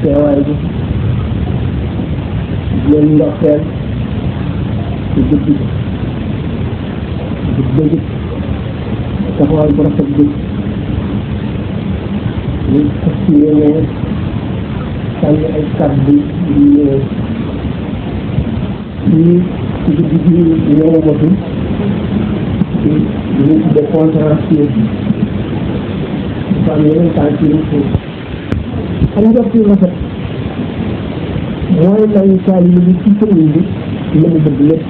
teewaay bi leen ndokkeel ci guddi gi dëgg taxawaay bu rafet bi ñu fas yéene sànni ay kàddu yu ñëw ci guddi gi ñëwamatul ci li ñu tuddee contrastion dafa am yeneen tànk yu am njort yu rafet mooy may taalibe bi ci sëriñ bi la mu bëgg lépp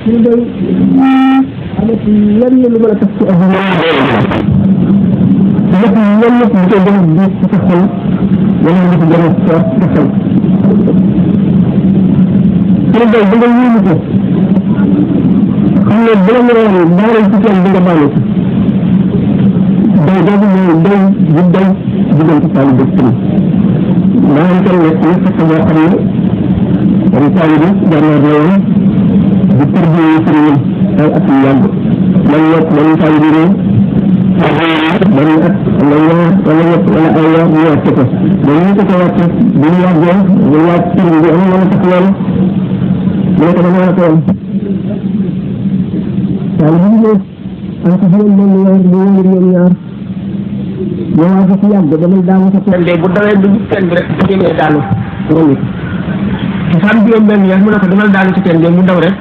suñu doy amat lenn lu mën a tax ci lépp lenn lu koy def bi ci sa xol wala nga ko gën a soor ci sa xol suñu doy ba nga yéene ko xam ne bala nga roon baaral ci kenn bi nga baale ci day boobu mooy day bu day diggante taalibe bi maanaam kenn nekk na fekk boo xam ne dañ taalibe jànnoor la woon di tërbiyee sëriñam ay at yu yàgg man nekk man taalibe réew bari at wala ñaar wala ñett wala ay weer ñu wàcce ko ba ñu ko wàcce bu ñu yàggee ñu laaj sëriñ bi am na tax loolu mu ne ko dama la ko woon taalibe bi ñëw am ko juróom benn weer bu wóor ñoom ñaar ñoo ko ci yàgg damay daanu sa teen bu dawee du teen bi rek bu demee daanu wóññi ci fan juróom benn weer mu ne ko demal daanu ci teen bi mu daw rek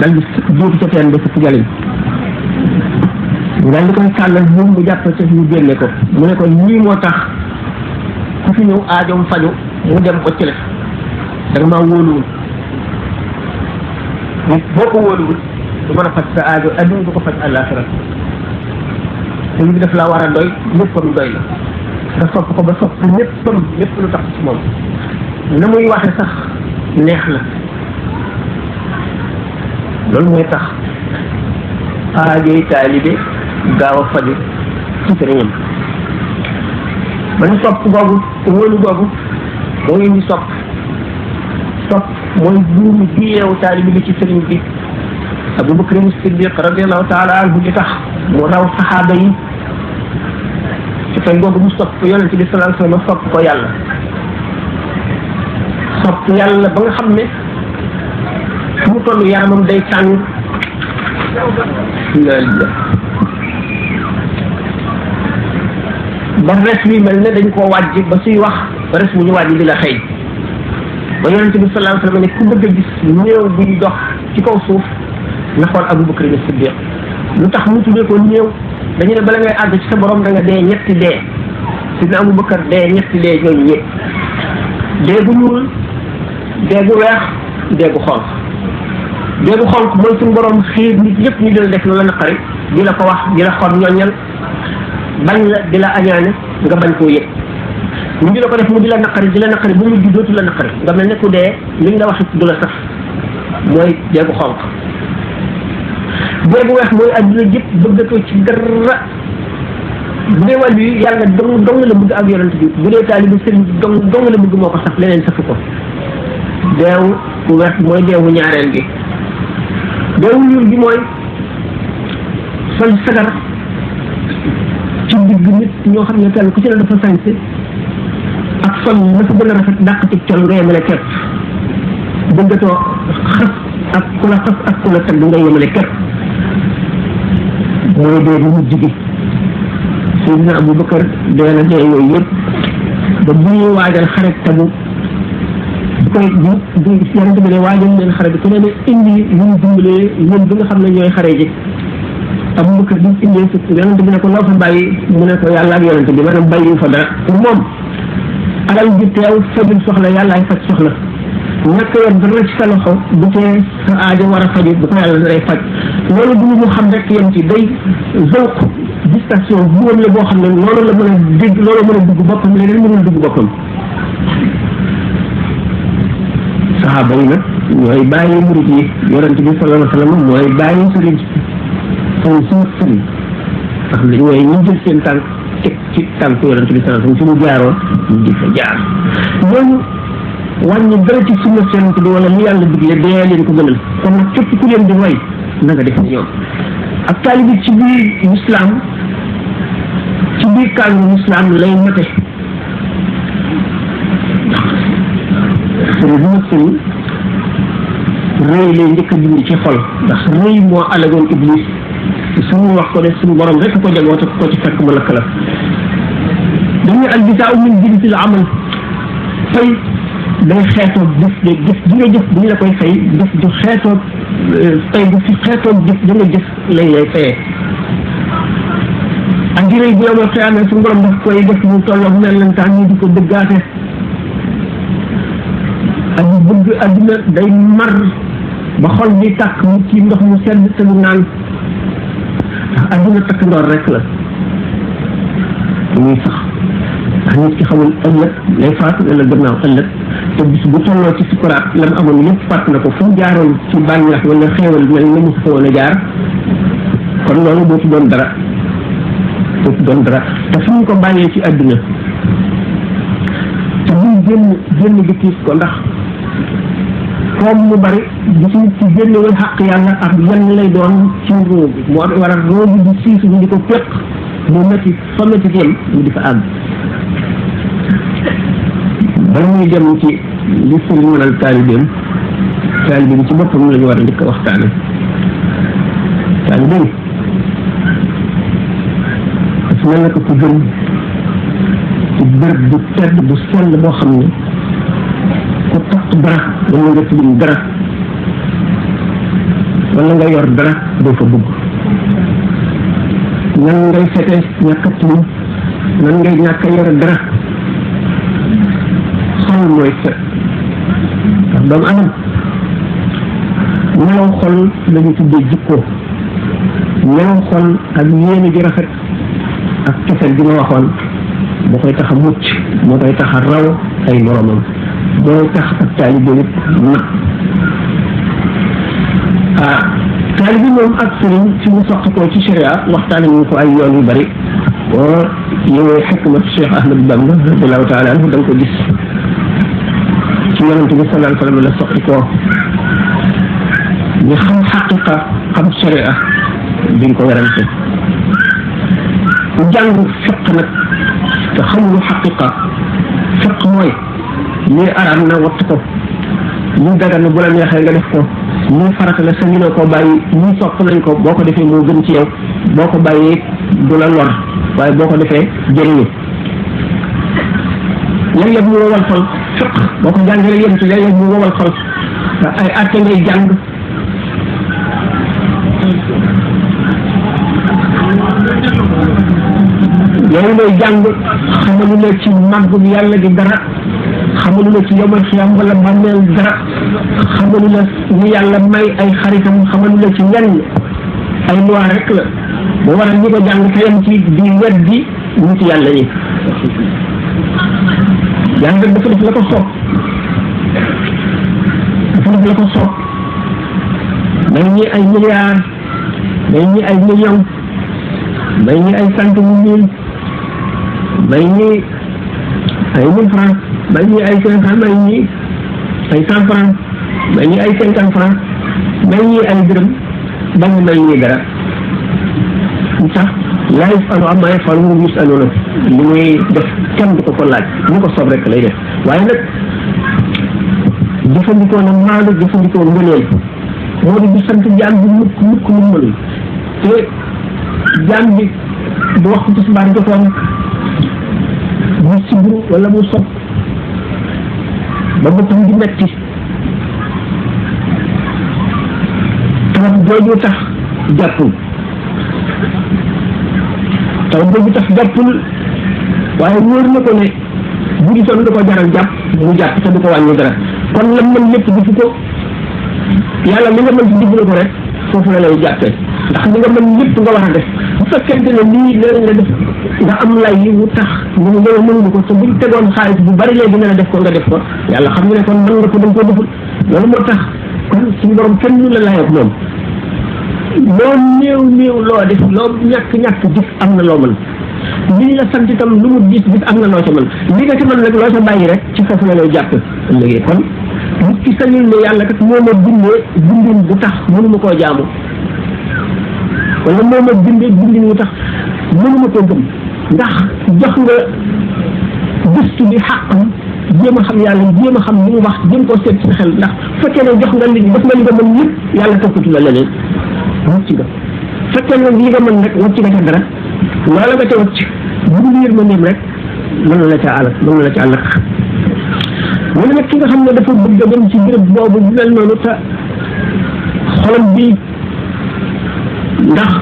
dal di juutu ca teen ba ci jalin daal di koy sàllal buum mu jàpp ci ñu génne ko mu ne ko lii moo tax ku fi ñëw aajoom faju mu dem ko ci la da nga maa wóoluwul boo ko wóoluwul du mën a faj sa aajo adduna du ko faj àllaaxira te li def la war a doy léppam doy la nga sopp ko ba sopp léppam lépp lu tax ci moom na muy waxe sax neex la loolu mooy tax aajoy taalibe gaaw a faju ci sëriñam ba ñu sopp googu wóolu googu moo indi sopp mooy buumu bi yeewu taalibe bi ci sëriñ bi Abu Bakr Siddiq radiallahu taala anhu li tax mu raw saxaaba yi ci fay googu mu sopp yonent bi sallallahu alayhi wasallam sopp ko yàlla ba nga xam ne fu mu toll yaramam day tàng ba res bi mel ne dañ koo wàjj ba suy wax ba res bu ñu wàjj di la xëy ba yonent bi sallallahu alayhi wasallam ne ku bëgg a gis néew buy dox ci kaw suuf na xool Abu Bakr Siddiq lu tax mu tuddee ko néew dañu ne bala ngay àgg ci sa borom da nga dee ñetti dee sidna Abu Bakr dee ñetti dee ñooñu yëpp dee bu ñuul dee bu weex dee bu xonq dee bu xonq mooy suñu borom xiir nit ñëpp ñu dina def lu la naqari di la ko wax di la xor ñoññal bañ la di la añaane nga bañ koo yëg ñu di la ko def mu di la naqari bu mujj dootu la naqari nga mel ne ku dee liñ la wax du la saf mooy dee bu xonq dee bu weex mooy adduna jëpp bëggatoo ci dara bu dee wàllu yi yàlla dong la bëgg ak yonent bi bu dee taalibu sëriñ bi dong la bëgg moo ko saf leneen safu ko deewu bu weex mooy deewu ñaareel gi deewu ñuul gi mooy sol sagar ci digg nit ñoo xam ne kenn ku ci ne dafa sañse ak sol na fa gën a rafet dàq ci col nga yemale kepp bëggatoo xas ak ku la xas ak ku la tagg nga yemale kepp mooy dee bu mujj gi Seydina Abu Bakar dee na dee yooyu yëpp ba bu ñuy waajal xare Tabuk koy yonent bi ne waajal leen xare bi ku ne ne indi lu mu dimbalee ñun bi nga xam ne ñooy xare ji Abu Bakar bi indee si yonent bi ne ko loo fa bàyyi mu ne ko yàlla ak yonent bi maanaam bàyyi fa dara pour moom alal ji teew fajul soxla yàllaay faj soxla ñàkk yor dara ci sa loxo bu tee sa aajo war a faju bu ko yàlla day faj loolu du mu xam rek yem ci day zawq distation buum la boo xam ne loolu la mën a dégg loolu mën a dugg boppam leneen mënul dugg boppam saxaaba yi nag ñooy bàyyi murit yi yonent bi sallallahu alayhi wa sallam mooy bàyyi sëriñ suñu sëriñ ndax ñooy ñu jël seen tànk teg ci tànk yonent bi sallallahu alayhi wa sallam fi mu jaaroon ñu di fa jaar ñooñu wàññi dara ci sunna yonent bi wala lu yàlla digle dee leen ko gënal kon nag képp ku leen di roy na nga def ni ñoom ak taalibe ci biir islam ci biir kàngu islam lay mate sëriñ bu ma sëriñ rëy lay njëkk a dindi ci xol ndax rëy moo alagoon iblis suñu wax ko ne suñu borom rek ko jagoo te ko ci fekk mu lakk la dañuy albisaaw min jinsil amal fay day xeetoo jëf de jëf ji nga jëf bu ñu la koy fay jëf ju xeetoo fay bu fi xeetoo jëf da nga jëf lañ lay fayee ak di rëy bu yow xiyaamee suñu borom daf koy def mu tolloog mellantaan ñu di ko dëggaate ak bëgg adduna day mar ba xol bi tàkk mu ci ndox mu sedd te du naan ndax adduna takk ndoor rek la muy sax ndax nit ki xamul ëllëg lay faatu ëllëg gannaaw ëllëg te bis bu tolloo ci sukuraat lam amoon yëpp fàtt na ko fu mu jaaroon ci bànneex wala xéewal mel na mosu fa woon a jaar kon loolu dootu doon dara te fu ñu ko bàyyee ci adduna te muy génn gi tiis ko ndax comme mu bari gis nit ci génnewul xaq yàlla ak yan lay doon ci róo bi moo waral róo bi di siisu ñu di ko féq mu métti fa métti yem ñu di fa àgg bala muy dem ci li sëriñ mënal taalibeem bi ci boppam la ñu war a njëkk a waxtaane taalibeem dafa mel na ko ku gën ci bërëb bu tedd bu sell boo xam ne ku tax dara wala nga tilim dara wala nga yor dara doo fa bëgg nan ngay fete ñàkk a tilim nan ngay ñàkk a yor dara xol mooy set ndax doomu adam melaw xol la ñu tuddee jikko melaw xol ak yéene ji rafet ak cofet gi ma waxoon moo koy tax a mucc moo koy tax a raw ay moromam moo tax ak taalibe nit mat taalibe moom ak sëriñ fi mu soqi ko ci sharia waxtaane ñu ko ay yoon yu bari boo ñëwee xikmatu Cheikh Ahmad Bamba radiallahu taala anhu da nga ko gis ci yonent bi sallallahu alayhi wa sallam la soqi ko ñu xam xaqiqa xam sharia duñ ko werante ku jàng fiq nag te xamulu xaqiqa fiq mooy lii araam na watt ko lii dagan na bu la neexee nga def ko lii farata la sa nginoo koo bàyyi lii sopp nañ ko boo ko defee moo gën ci yow boo ko bàyyee du la lor waaye boo ko defee jëriñu léeg-léeg mu wowal xol fiq boo ko jàngee yem ci léeg-léeg mu wowal xol ay atte ngay jàng loolu lay jàng xamalu la ci màggu yàlla di dara xamalu la ci yomal xiyam wala bàmmeel dara xamalu la ni yàlla may ay xaritam xamalu la ci lenn ay loi rek la ba waral ñi ko jàng te yem ci di weddi nit yàlla yi jàng rek dafa def la ko soob may ñi ay milliards may ñi ay millions may ñi ay centaine mille may ñi ay 1000 francs may ñi ay 500 may ñi ay 100 francs may ñi ay 50 francs may ñi ay dërëm bañ may ñi dara sax laa yasalu ammaa yafalu hum yusaluuna li muy def kenn du ko laaj ñu ko soob rek lay def waaye nag jëfandikoo na maandu jëfandikoo ngëneel moo di sant jaam bi mukk lu mënul te jaam bi du waxtu tisbaar jotoon mu sibru wala mu sob ba boppam di metti tawat jooju tax jàppul waaye wóor na ko ne bu gisoon du ko jaral jàpp mu jàpp te du ko wàññi dara kon la mën lépp defu ko yàlla li nga mën ci digg na ko rek foofu la lay jàppee ndax li nga mën lépp nga war a def bu fekkente ne lii léeg nga def nga am lay wu tax ñu ne mënuñu ko te buñ tegoon xaalis bu bari léegi nga def ko nga def ko yàlla xam nga ne kon mën nga ko dañ ko deful loolu moo tax kon suñu borom kenn ñu la layoog moom loo néew loo def loo ñàkk gis am na loo mën li la sant itam lu mu gis am na loo ca mën li nga ci mën nag loo ca bàyyi rek ci foofu la lay jàpp ëllëgee kon nit ki sañul ne yàlla kat moo ma bindee bindin bu tax mënuma koo jaamu wala moom a bindee bindin wu tax mënuma koo gëm ndax jox nga gëstu bi xàqam jéem a xam yàlla jéem a xam li mu wax jéem koo seet ci xel ndax fekkee ne jox nga li def nga li nga mën lépp yàlla toppatu la leneen wàcc nga fekkee ne li nga mën rek wàcc nga ca dara loola nga ca wàcc bu dul yërmandeem rek mën na la ca àll mën na la ca àll mu ne nag ki nga xam ne dafa bëgg a dem ci béréb boobu bu mel noonu te xolam bi ndax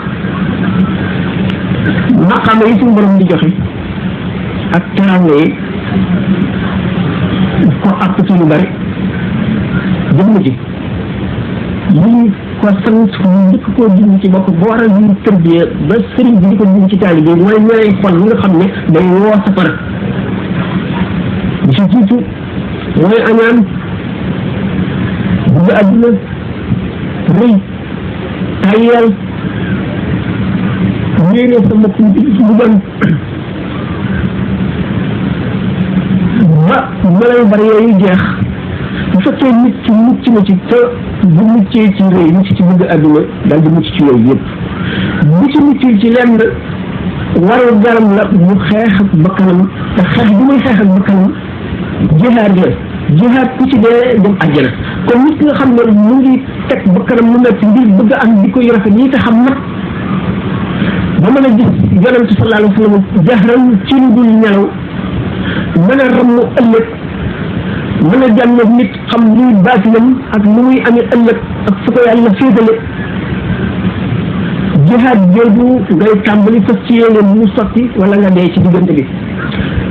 maqaama yi suñu borom di joxe ak teraanga yi ko àpp ci lu bari jëm ci lii ko sant mu njëkk koo dindi ci bopp ba waral ñu tërbiyee ba sëriñ bi di ko dindi ci taali bi mooy ñooy xol li nga xam ne day woo safara bi si jiitu mooy añaan bëgg àdduna rëy tayal yéene sa mbokk bu bon ba melay bari yooyu jeex bu fekkee nit ci mucc na ci te bu muccee ci rëy mucc ci bëgg àdduna daal di mucc ci yooyu yëpp bu ci muccul ci lenn waral garam la mu xeex ak bakkanam te xeex bi muy xeex ak bakkanam jihaad la jihaad ku ci dee dem àjjana kon nit ki nga xam ne mu ngi teg bakkanam mu nekk ngir bëgg am di koy rafet yi te xam nag ba mën a gis yonent sallallahu alayhi wa sallam jahran ci lu dul nelaw mën a ramm ëllëg mën a jànn nit xam luy baatinam ak lu muy amee ëllëg ak fu ko yàlla féetale jihaad jooju ngay tàmbali fas ci yéene mu sotti wala nga dee ci diggante bi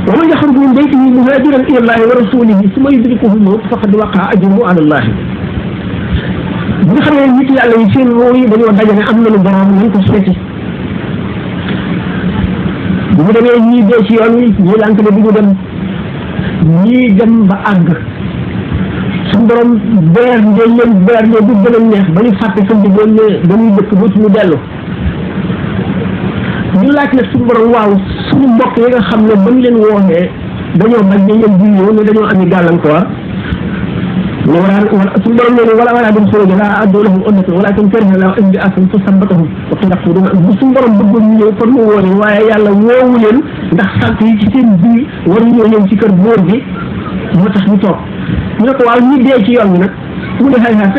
wa man yaxruj min baytihi muhaajiran ila llahi wa rasulihi summa yudrikuhu l-mawt faqad waqaa ajruhu ala llahi bi nga xam ne nit yàlla yi seen roo yi dañoo dajale am nañu borom nañ ko seeti bu ñu demee ñii dee ci yoon wi ñii lànk ne du ñu dem ñii dem ba àgg suñu borom beer ngeen leen beer ne du gën a neex ba ñu fàtte sa diggoon ne dañuy dëkk dootuñu dellu ñu laaj nag suñu borom waaw suñu mbokk yi nga xam ne ba ñu leen wooxee dañoo bañ ne ñoom duñ ñëw ne dañoo ami gàllankoor ne wala suñu borom ne wala dem xuruja laa addoo lahum unnatan walakin kariha Allahu an yab'athahum fa sabbatahum wa qila q'udu bu suñu borom bëggoon ñu ñëw kon mu woo leen waaye yàlla woowu leen ndax sant yi ci seen biir waruñoo ñëw ci kër góor gi moo tax ñu toog ñu ne ko waaw ñi dee ci yoon bi nag mu ne hayhaat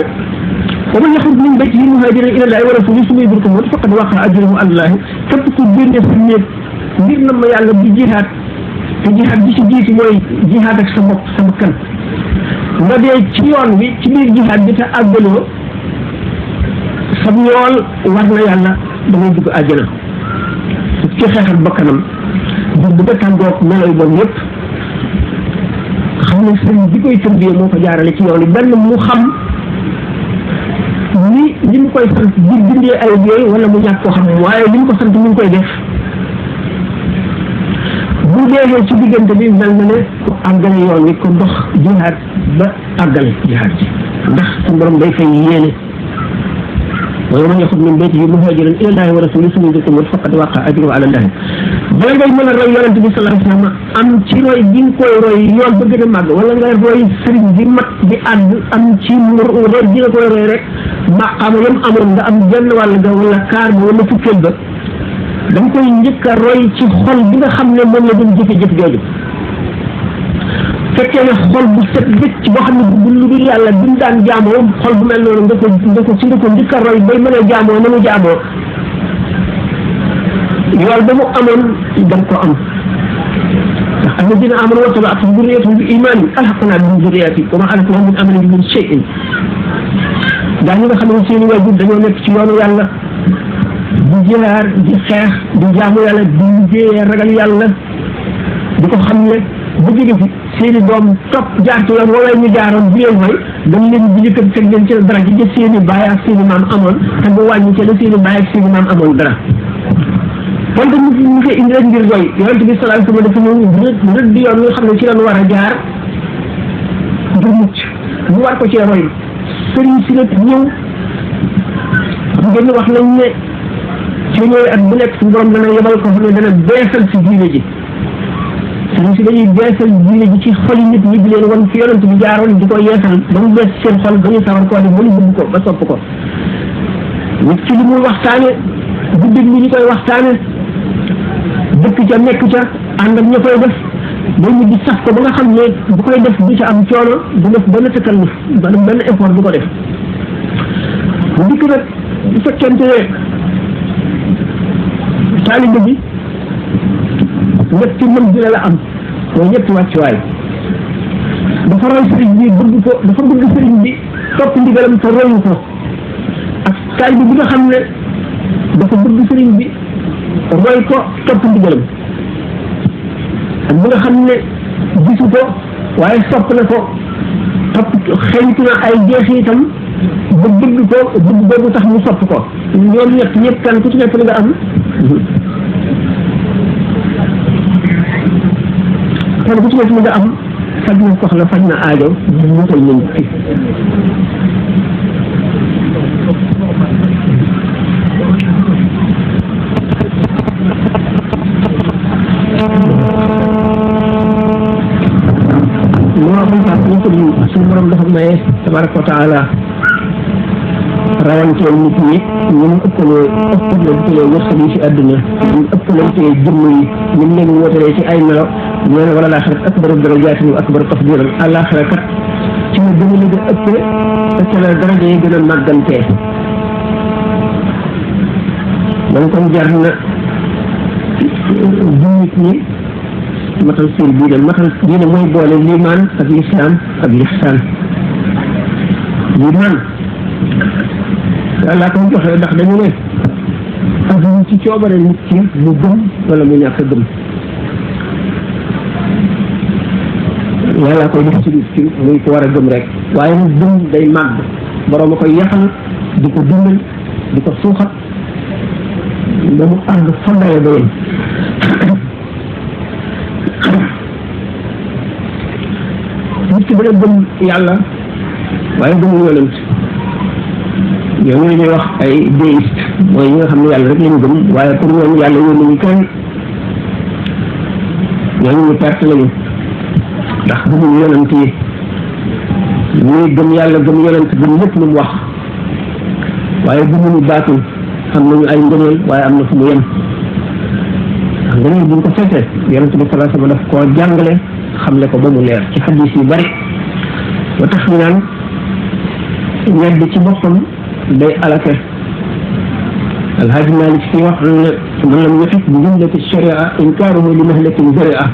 wa man yaxruj min baytihi muhaajiran ila llaahi wa rasuulihi summa yudrikuhu l-mawt faqad waqaa ajruhu ala llaahi képp ku génne sa néeg ngir na ma yàlla di jihaad te jihaad bi ci jiitu mooy jihaad ak sa bopp sa bakkan nga dee ci yoon bi ci biir jihaad bi te àggaloo sa yool war na yàlla da ngay dugg àjjana ci xeex ak bakkanam di bëgg a tàggoog meloy bon yëpp xam ne sëriñ bi koy tërbiyee moo ko jaarale ci yoon yi benn mu xam ni li mu koy sant di dindee ay yooyu wala mu ñàkk koo xam waaye li mu ko sant mu ngi koy def bu deexee ci diggante bi mel na ne ku àggale yoon wi ko dox jihaad ba àggale jihaad ji ndax suñu borom day fay yéene wa man yaxruj min baytihi muhaajiran ila llaahi wa rasuulihi summa yudrikuhu l-mawt faqad waqaa ajruhu ala llaahi bala ngay mën a roy yonent bi sallallahu alayhi wa sallam am ci roy bi nga koy roy yoon ba gën a màgg wala nga roy sëriñ bi mat di àgg am ci roy bi nga koy roy rek maqaama yam amoon nga am genn wàll ga wala kaar ba wala fukkeel ba da nga koy njëkk a roy ci xol bi nga xam ne moom la doon jëfe-jëf jooju fekkee ne xol bu set wécc boo xam ne bu lu dul yàlla bi mu daan jaamoo xol bu mel noonu nga ko njëkk a roy bay mën a jaamoo na mu jaamoo yool ba mu amoon da nga ko am ndax alladina amanu wa tabaatuhum zurriyatuhum bi imaanin alhaqnaa bihim zurriyatahum wa maa alatnaahum min amalihim min shay'in daa ñi nga xam ne seeni waajur dañoo nekk ci yoonu yàlla di jihaar di xeex di jaamu yàlla di liggéeyee ragal yàlla di ko xam ne bu jóge fi seeni doom topp jaar ci yoon woowee ñu jaaroon bi leen mooy dañ leen di njëkk teg leen ci dara ci seeni baay ak seeni maam amoon te bu wàññi ci la seeni baay ak seeni maam amoon dara kon te ñu koy indi rek ngir roy yonent bi sallallahu alayhi wa sallam dafa ñëw rëdd yoon nga xam ne ci lañ war a jaar ngir mucc ñu war ko cee roy sëriñ si nag ñëw xam ngeen wax nañ ne ci ñooy at bu nekk suñu borom dana yebal ko xam ne dana beesal si diine ji sëriñ si dañuy beesal diine ji ci xoli nit ñi di leen wan fi yonent bi jaaroon di ko yeesal ba mu bees seen xol ba ñu sawar koo def ba ñu bëgg ko ba sopp ko nit ki li muy waxtaane guddi gi ñu koy waxtaane dëkk ca nekk ca ànd ak ña koy def ba ñu di sax ko ba nga xam ne bu koy def du ca am coono du def benn takalluf benn effort bu ko def bu dikk nag bu fekkente ne taalibe bi ñetti mën dina la am mooy ñetti wàccuwaay dafa roy sëriñ bi bëgg ko dafa bëgg sëriñ bi topp ndigalam te royu ko ak taalibe bi nga xam ne dafa bëgg sëriñ bi roy ko topp ndigalam ak bi nga xam ne gisu ko waaye sopp na ko topp xeñtu na ay jeexitam ba bëgg ko bëgg boobu tax mu sopp ko ñoom ñëpp kan ku ci nekk nga am kenn ku ci nekk nga am faj na soxla faj na aajo ñu koy ñëw ci suñu borom dafa maye tabaraka wa taala rawanteel nit ñi ñun ëppalee wërsëg yi ci àdduna ñun ëppalantee jëmm yi ñun leen wootalee ci ay melo ñu ne wala laaxirat akbaru darajaatin wa akbaru tafdiilan àllaaxira kat ci la gën a la gën ëppee te ca la daraja yi gën a màggantee man kon jar na nit ñi matal seen diine mooy boole liimaan ak lislaam ak lixsaan liimaan yàlla ko joxe ndax dañu ne ak ci coobare nit ki mu gëm wala mu ñàkk a gëm yàlla koy def ci nit ki muy ko war a gëm rek waaye mu gëm day màgg borom a koy yaxal di ko dundal di ko suuxat ba mu àgg fandaye ba yem nit ki dana gëm yàlla waaye gëmul yonent ñooñu ñuy wax ay déiste mooy ñi nga xam ne yàlla rek lañu gëm waaye pour ñooñu yàlla yónni ñu kenn ñooñu ñu perte lañu ndax gëmul yonent yi ñuy gëm yàlla gëm yonent gëm lépp lu mu wax waaye gëmuñu baatul am nañu ay ngëneel waaye am na fu mu yem ngëneel buñ ko fekkee yonent bi sallallahu alayhi wa sallam daf koo jàngale xamle ko ba mu leer ci xadis yu bari ba tax ñu naan ñedd ci boppam day alake alhaji malik fi wax ne man lam yuhit bi jumlati sharia inkaaruhu li mahlakin zaria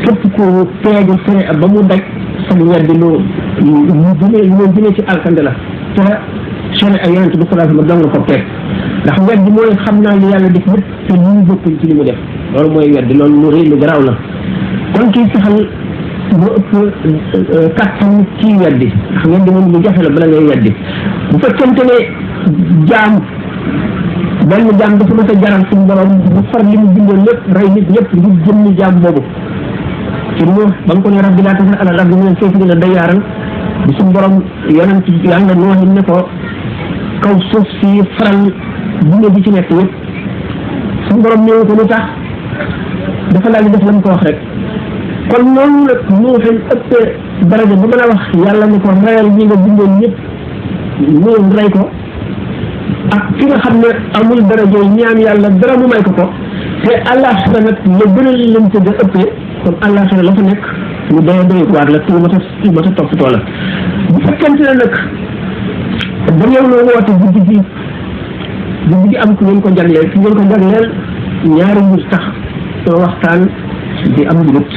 képp ku teegu sharia ba mu daj sa ñedd lu jëme ci alkande la te sharia yonent bi sallallahu alayhi wa sallam dong ko teg ndax ñedd mooy xam naa li yàlla def lépp te ñu ñu bokkul ci li mu def loolu mooy weddi loolu lu rëy lu garaaw la kon kii saxal moo ëpp kattan kii weddi ndax weddi moom lu jafe la bala ngay weddi bu fekkente ne jaam benn jaam dafa mën a jaral suñu borom bu far li mu bindoon lépp rey nit ñëpp ngir jëmmi jaam boobu ci mu ba nga ko ne rabbi laa tasal ala rabbi mu ne foofu gën a dayaaral bi suñu borom yonent yàlla nooxi ne ko kaw suuf si faral dina bi ci nekk yëpp suñu borom néew ko lu tax dafa laaj def la mu ko wax rek kon noonu nag moo xam ëppee daraja ba mën a wax yàlla ni ko reyal ñi nga bindoon ñëpp ñoom rey ko ak ki nga xam ne amul daraja ñaan yàlla dara mu may ko ko te àllaaxira nag la gën a leen tëdd ëppee kon àllaaxira la fa nekk lu doy waar la tu ma ta toppatoo la bu fekkente ne nag da ngeen loo woote guddi gi am ku ngeen ko jagleel ku ngeen ko jagleel ñaari mbir tax soo waxtaan di am njëriñ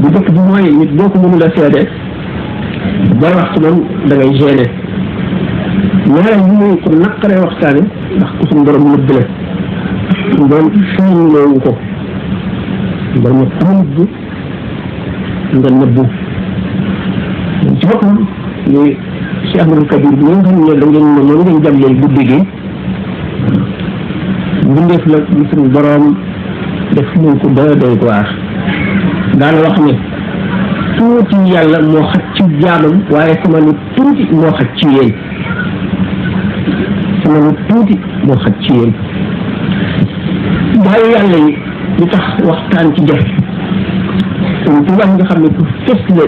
bu dëkk bi mooy nit boo ko mënul a seede booy wax ci moom da ngay gêné ñaareel bi mooy ko naqaree waxtaane ndax ku suñu borom nëbb la suñu borom feeñ loowu ko borom amul bu nga nëbbu ci boppam ni Cheikh Ahmadou Kabir bi nga xam ne da ngeen ne moom ngeen jagleel guddi gi mbindeef la bu suñu borom def nañ ko doy waar daana wax ne tuuti yàlla moo xaj ci jaamam waaye sama lu tuuti moo xaj ci yéen sama lu tuuti moo xaj ci yéen waaye yàlla yi li tax waxtaan ci def suñu tubaab nga xam ne ku fës la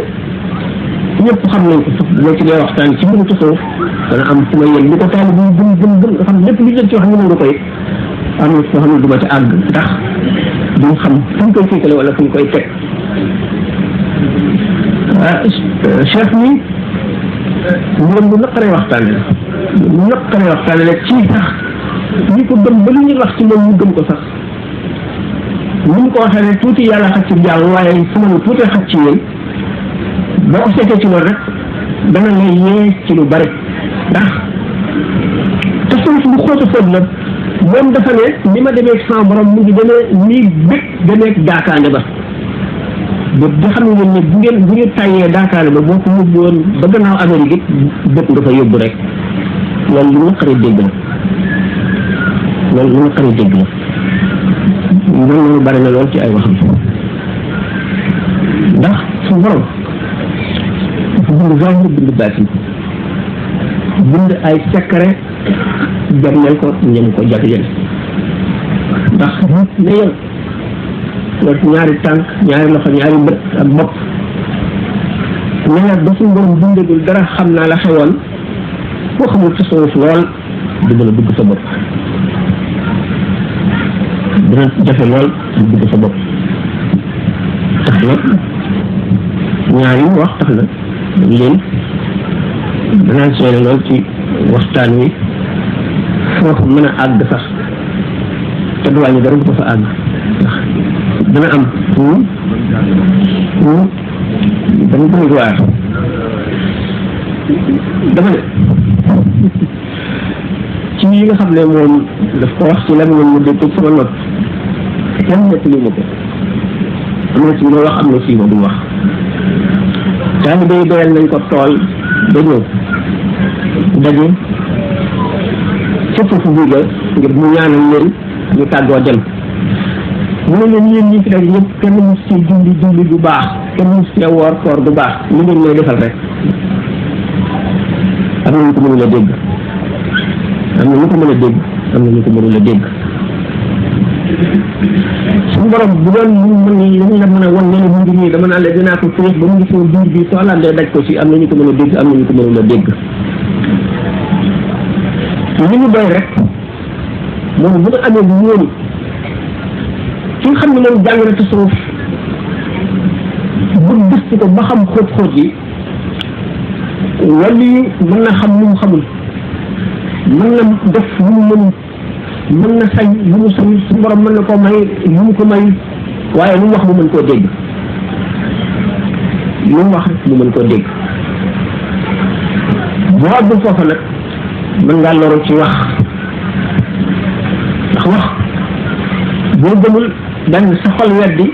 ñëpp xam nañ ko sax boo ci dee waxtaan ci mbiru tasawuf dana am fu ma yem li ko taal bi gën nga xam lépp li leen ci wax ñu nga koy am na foo xam ne du ma ci àgg ndax duñ xam fu ñu koy féetale wala fu ñu koy teg cheikh mi moom lu naqaree waxtaane la ci sax ñi ko gëm ba lu ñuy wax ci moom ñu gëm ko sax ni ñu ko waxee ne tuuti yàlla xaj ci jàll waaye su ma ne tuuti xaj ci yéen boo ko seetee ci loolu rek dana lay yee ci lu bari ndax te suuf lu xóotu xóot la moom dafa ne ni ma demee sama borom mu ngi demee nii bëgg demee daakaande ba ba xam ngeen ne bu ñu tàyyee daakaande ba boo ko mujj woon ba gannaaw Amérique it bëgg nga fa yóbbu rek loolu lu naqaree dégg la loolu bari na lool ci ay waxam ndax suñu borom dafa bind zahir bind baatin bind ay secret jagleel ko ñem ko jagleel ndax nit ne yow nga ñaari tànk ñaari loxo ñaari bët ak bopp ñaar ba suñu borom bindagul dara xam naa la xewoon boo xamul ci suuf lool dina la dugg sa bopp dina jafe lool dugg sa bopp tax na ñaar yi wax tax na leen danaa seene lool ci waxtaan wi foo ko mën a àgg sax te du wàññi dara ko fa àgg ndax dana am dama bëgg waar dama ne ci yi nga xam ne moom daf ko wax ci lan moom mu dégg sama nopp kenn nettali ma ko am na ci ma wax am na fii ma du wax taalibe yi doyal nañ ko tool ba ñëw daje fépp fu buga ngir mu ñaanal leen ñu tàggoo dem mu ne leen yéen ñi fi daje ñëpp kenn mu si julli bu baax kenn mu si woor koor bu baax li ngeen may defal rek am na ñu ko mënul a dégg am na ñu ko mën a dégg am na ñu ko mënul a dégg suñu borom bu doon ñu mën lañ la mën a wan ne mu ngi nii dama naan la dinaa ko féex ba mu ngi sama biir bi soo landee daj ko ci am na ñu ko mën a dégg am na ñu ko mënul a dégg li ñu doy rek moom bu ñu amee lu ñëw ki nga xam ne moom jàng na tasawuf bu gëstu ko ba xam xóot-xóot yi wàllu yi mën na xam lu mu xamul mën na def lu mu mënul mën na sañ lu mu sañ suñu borom mën na koo may lu mu ko may waaye lu mu wax mu mën koo dégg lu mu wax mu mën koo dégg boo àggul foofa nag mën ngaa loru ci wax ndax wax boo gëmul benn sa xol weddi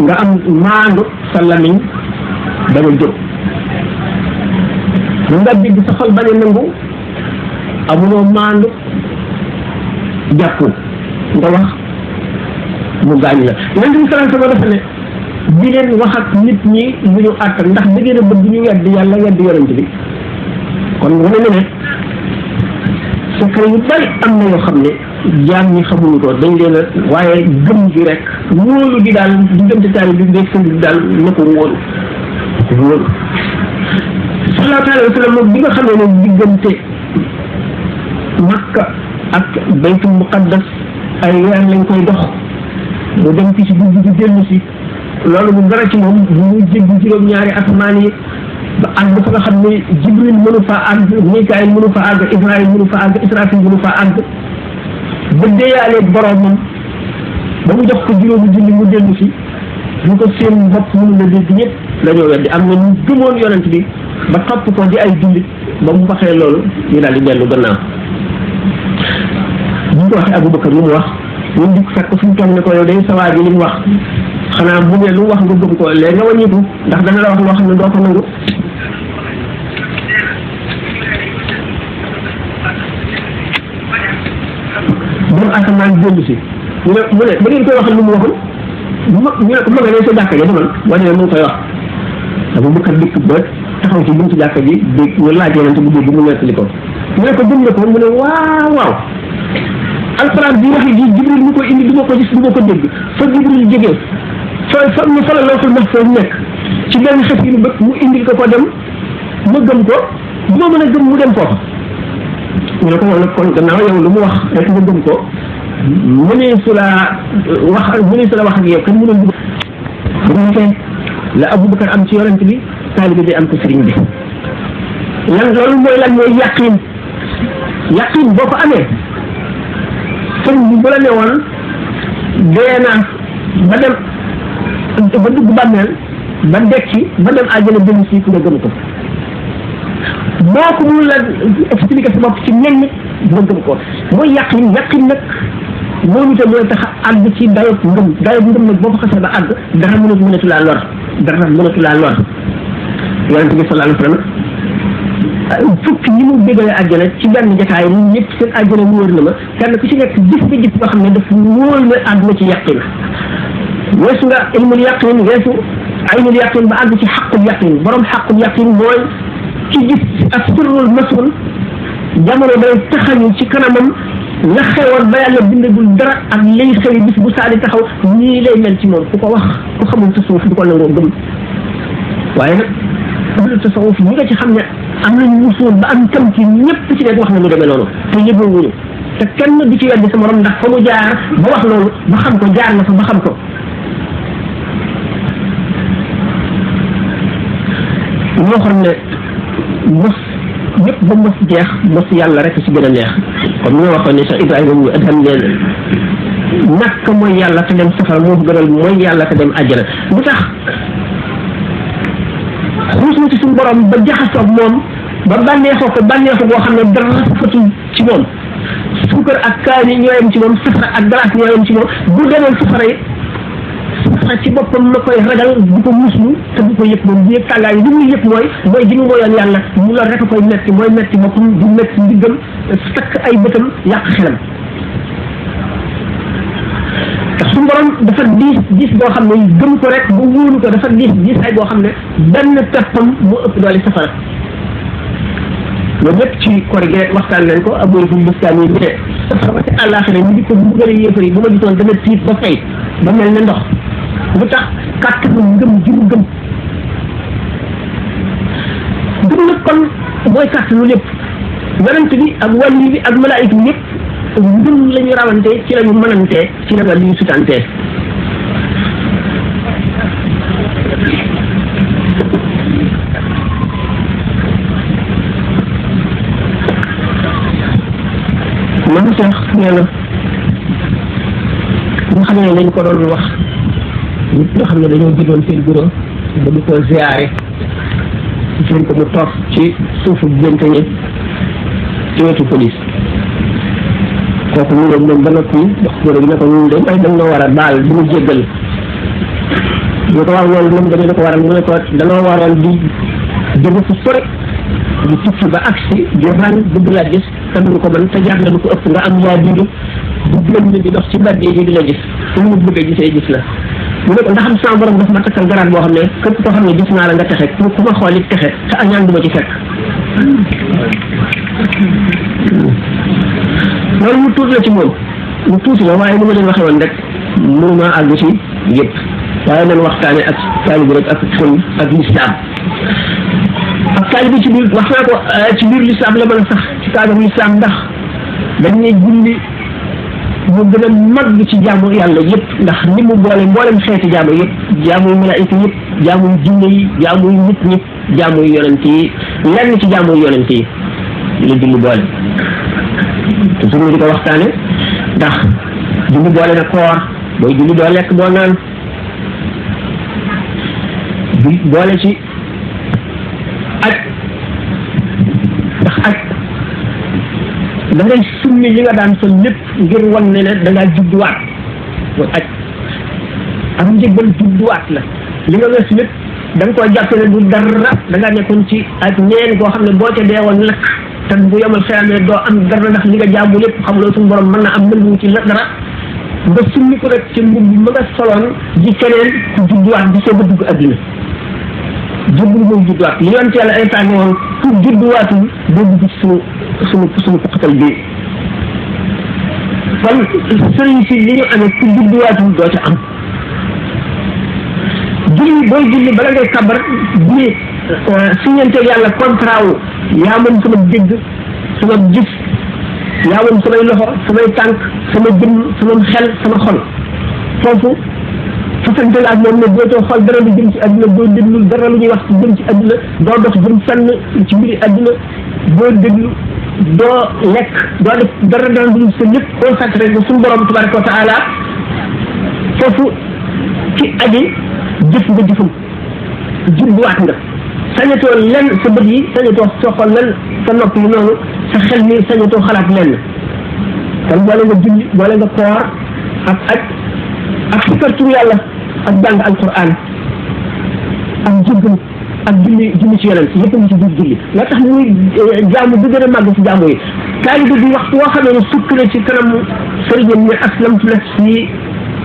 nga am maandu sa lamiñ bañ a jóg mën nga dégg sa xol bañ a nangu amuloo maandu jàpp nga wax mu gaañ la yonent bi sallallahu alayhi wa sallam dafa ne di leen wax ak nit ñi lu ñu àttal ndax da ngeen a bëgg ñu weddi yàlla weddi yonent bi kon wane na ne secret yu bari am na yoo xam ne jaam ñi xamuñu ko dañ leen a waaye gëm gi rek wóolu gi daal diggante taali bi rek sëñ bi daal na ko wóolu sallallahu alayhi wa sallam moom bi nga xamee ne diggante Makka ak baytul muqaddas ay weer lañ koy dox mu dem ci guddi gi dellu si loolu mu dara ci moom mu jéggi juróom-ñaari asamaan yi ba àgg fa nga xam ne Jibril mënu fa àgg Mikaayil mënu fa àgg Israayil mënu fa àgg Israafil mënu fa àgg ba deeyaaleeg boroomam ba mu jox ko juróomi junni mu dellu si ñu ko seen bopp mënu la dégg ñëpp dañoo weddi am na ñu gëmoon yonent bi ba topp ko di ay jullit ba mu waxee loolu ñu daal di dellu gannaaw bu ñu ko waxee Abubakar lu mu wax ñun di fekk fu mu toog ne ko yow day sawaa ji li mu wax xanaa bu ne lu mu wax nga gëm ko léegi nga wàññiku ndax dana la wax loo xam ne doo ko nangu moom asamaan dellu si mu ne ba ngeen koy waxal lu mu waxul ñu ne ko ma nga ne sa jàkka ja demal wane ne mu ngi koy wax Abubakar dikk ba taxaw ci buntu jàkka ji dégg ñu laaj yonent bu dégg mu nettali ko ñu ne ko gëm nga ko mu ne waaw alxuraan bi wax ji Jibril mu ko indi du ma ko gis du ma ko dégg fa Jibril jógee fa la lawhul mahfuus nekk ci benn xef yi nu bëgg mu indil ko dem ma gëm ko du ma mën a gëm mu dem foofa ñu ne ko moom nag kon gannaaw yow lu mu wax rek nga gëm ko mënee su la wax ak yow kan mënoon dugg bu la Abubakar am ci yonent bi taalibe bi am ko sëriñ bi lan loolu mooy yaqin boo ko amee sëriñ bi bu la ne woon dee naa ba dem ba dugg bàmmeel ba dekki ba dem àjjana dem si ku nga gëm ko boo ko mënul la expliquer sa bopp ci nenn nga gëm ko mooy yaqin nag moom itam mooy tax a àgg ci dayob ngëm nag boo ko xasee ba àgg dara mënatu laa lor yonent bi sallallahu alayhi wa sallam fukki ñi mu bégalee àjjana ci benn jotaay ñun ñëpp seen àjjana mu wóor na ma kenn ku ci nekk gis nga gis boo xam ne daf wóor na àdduna ci yaqin weesu nga ilmul yaqin weesu aynul yaqin ba àgg ci xaqul yaqin borom xaqul yaqin mooy ci gis ak sirrul masul jamono day taxañu ci kanamam la xewoon ba yàlla bindagul dara ak lay xewi bis bu saa di taxaw nii lay mel ci moom ku ko wax ku xamul tasawuf du ko nangoo gëm waaye nag ahlu tasawuf ñi nga ci xam ne am nañu wusul ba am tam ci ñëpp ci nekk wax na lu demee noonu te ñëpp wuñu te kenn du ci weddi sa morom ndax fa mu jaar ba wax loolu ba xam ko jaar na fa ba xam ko ñoo xam ne mos ñëpp ba mos jeex mos yàlla rek ci gën a neex comme ñoo waxoon ne Cheikh Ibrahima ñu adham leen ñàkk mooy yàlla te dem safara moo gënal mooy yàlla te dem àjjana lu tax xuus na ci suñu borom ba jaxasoog moom ba bànneexoo ko bànneexu boo xam ne dara fatul ci moom suukar ak kaani ñoo yem ci moom safara ak glace ñoo yem ci moom bu demoon safara yi safara ci boppam la koy ragal bu ko muslu te bu ko yëg moom bu yëg tàngaay yi li muy yëg mooy ji mu mooyoon yàlla mu loolu rek a koy metti mooy metti boppam du metti ndiggam takk ay bëtam yàq xelam ndax suñu borom dafa diis boo xam ne gëm ko rek ba wóolu ko dafa diis ay boo xam ne benn peppam moo ëpp doole safara loolu lépp ci korigé waxtaan leen ko abooy fu bustaan yi bi ne safara ba ci àllaaxira ñu di ko bugale yéefar yi bu ma gisoon dana tiit ba fay ba mel ne ndox lu tax kàttanu ngëm ji mu gëm nag kon mooy kàttanu lépp yonent bi ak wàlli bi ak malaayika bi yëpp ngëm la ñu rawante ci la ñu mënantee ci la wàlli ñu sutantee man sax nee na nga xam ne lañ ko doon wax nit ñoo xam ne dañoo jëloon seen bureau ba di ko ziyaare gis ko mu toog ci suufu génte ñi ci wetu police kooku mu ngi moom ba noppi dox bureau bi ne ko ñun dañ koy dañoo war a baal di mu jéggal ñu ko wax loolu moom dañu ko waral mu ne ko dañoo waroon di jóge fu sore di tukki ba agsi di ran bëgg laa gis te duñu ko mën te jaar na lu ko ëpp nga am yaa biiru bu gën di dox ci mbedd yi di la gis fu mu bëgg a gisee gis la mu ne ko ndax am sama borom dafa ma takkal garaat boo xam ne képp koo xam ne gis naa la nga texe ku ma xool it texe te añaan du ma ci fekk loolu mu tuuti la ci moom mu tuuti la waaye ni ma leen waxee woon rek mënuma àgg ci yëpp waaye nañ waxtaane ak taalibi rek ak ful ak lislaam ak taalibi ci biir wax naa ko ci biir lislaam la mën a sax ci cadre lislaam ndax dañ ne julli mu gën a mag ci jaamu yàlla yëpp ndax ni mu boole mboolem xeeti jaamu yëpp jaamuy malaayika yëpp jaamuy jinne yi jaamuy nit ñi jaamuy yonent yi lenn ci jaamuy yonent yi la julli boole toujours ñu di ko waxtaane ndax julli boole na koor booy julli doo lekk doo naan boole ci aj ndax aj da ngay summi li nga daan sol lépp ngir wan ne ne da ngaa judduwaat mooy aj am njëgbal judduwaat la li nga wees lépp da nga koo jàppe ne du dara da ngaa nekkoon ci ak ñeen koo xam ne boo ca deewoon lakk te bu yemal xeyaamee doo am dara ndax li nga jaamu lépp xamuloo suñu borom mën na am nangu ci la dara nga summi ko rek ci mbubb ma nga soloon ji keneen ku judduwaat di soog a dugg adduna juddu mooy judduwaat li yoon ci yàlla ay tànne woon pour judduwaatul doo dugg ci suñu poqatal bi kon sëriñ si li ñu amee pour judduwaatul doo ca am julli booy julli bala ngay kabar julli signanteeg yàlla contrat wu yaa mën sama dégg sama gis yaa mën samay loxo samay tànk sama jëmm sama xel sama xol foofu fasante la ak moom ne dootoo xool dara lu jëm ci àdduna doo déglu dara lu ñuy wax ci jëm ci àdduna doo dox jëm fenn ci mbiri àdduna doo déglu doo lekk doo def dara lu sa lépp consacré ko suñu borom tabaraka wa taala foofu ci aji jëf nga jëfam jubluwaat nga sañatoo lenn sa bët yi sañatoo soo xool lenn sa nopp yi noonu sa xel mi sañatoo xalaat lenn kon boole nga julli boole nga koor ak aj ak sikartu yàlla ak jàng alquran ak jéggalu ak julli ci yonent yëpp ngi ci biir julli nga tax muy jaamu bi gën a màgg ci jaamu yi taalibe bi waxtu woo xamee ne sukk na ci kanam sëriñam ne aslamtu nafsi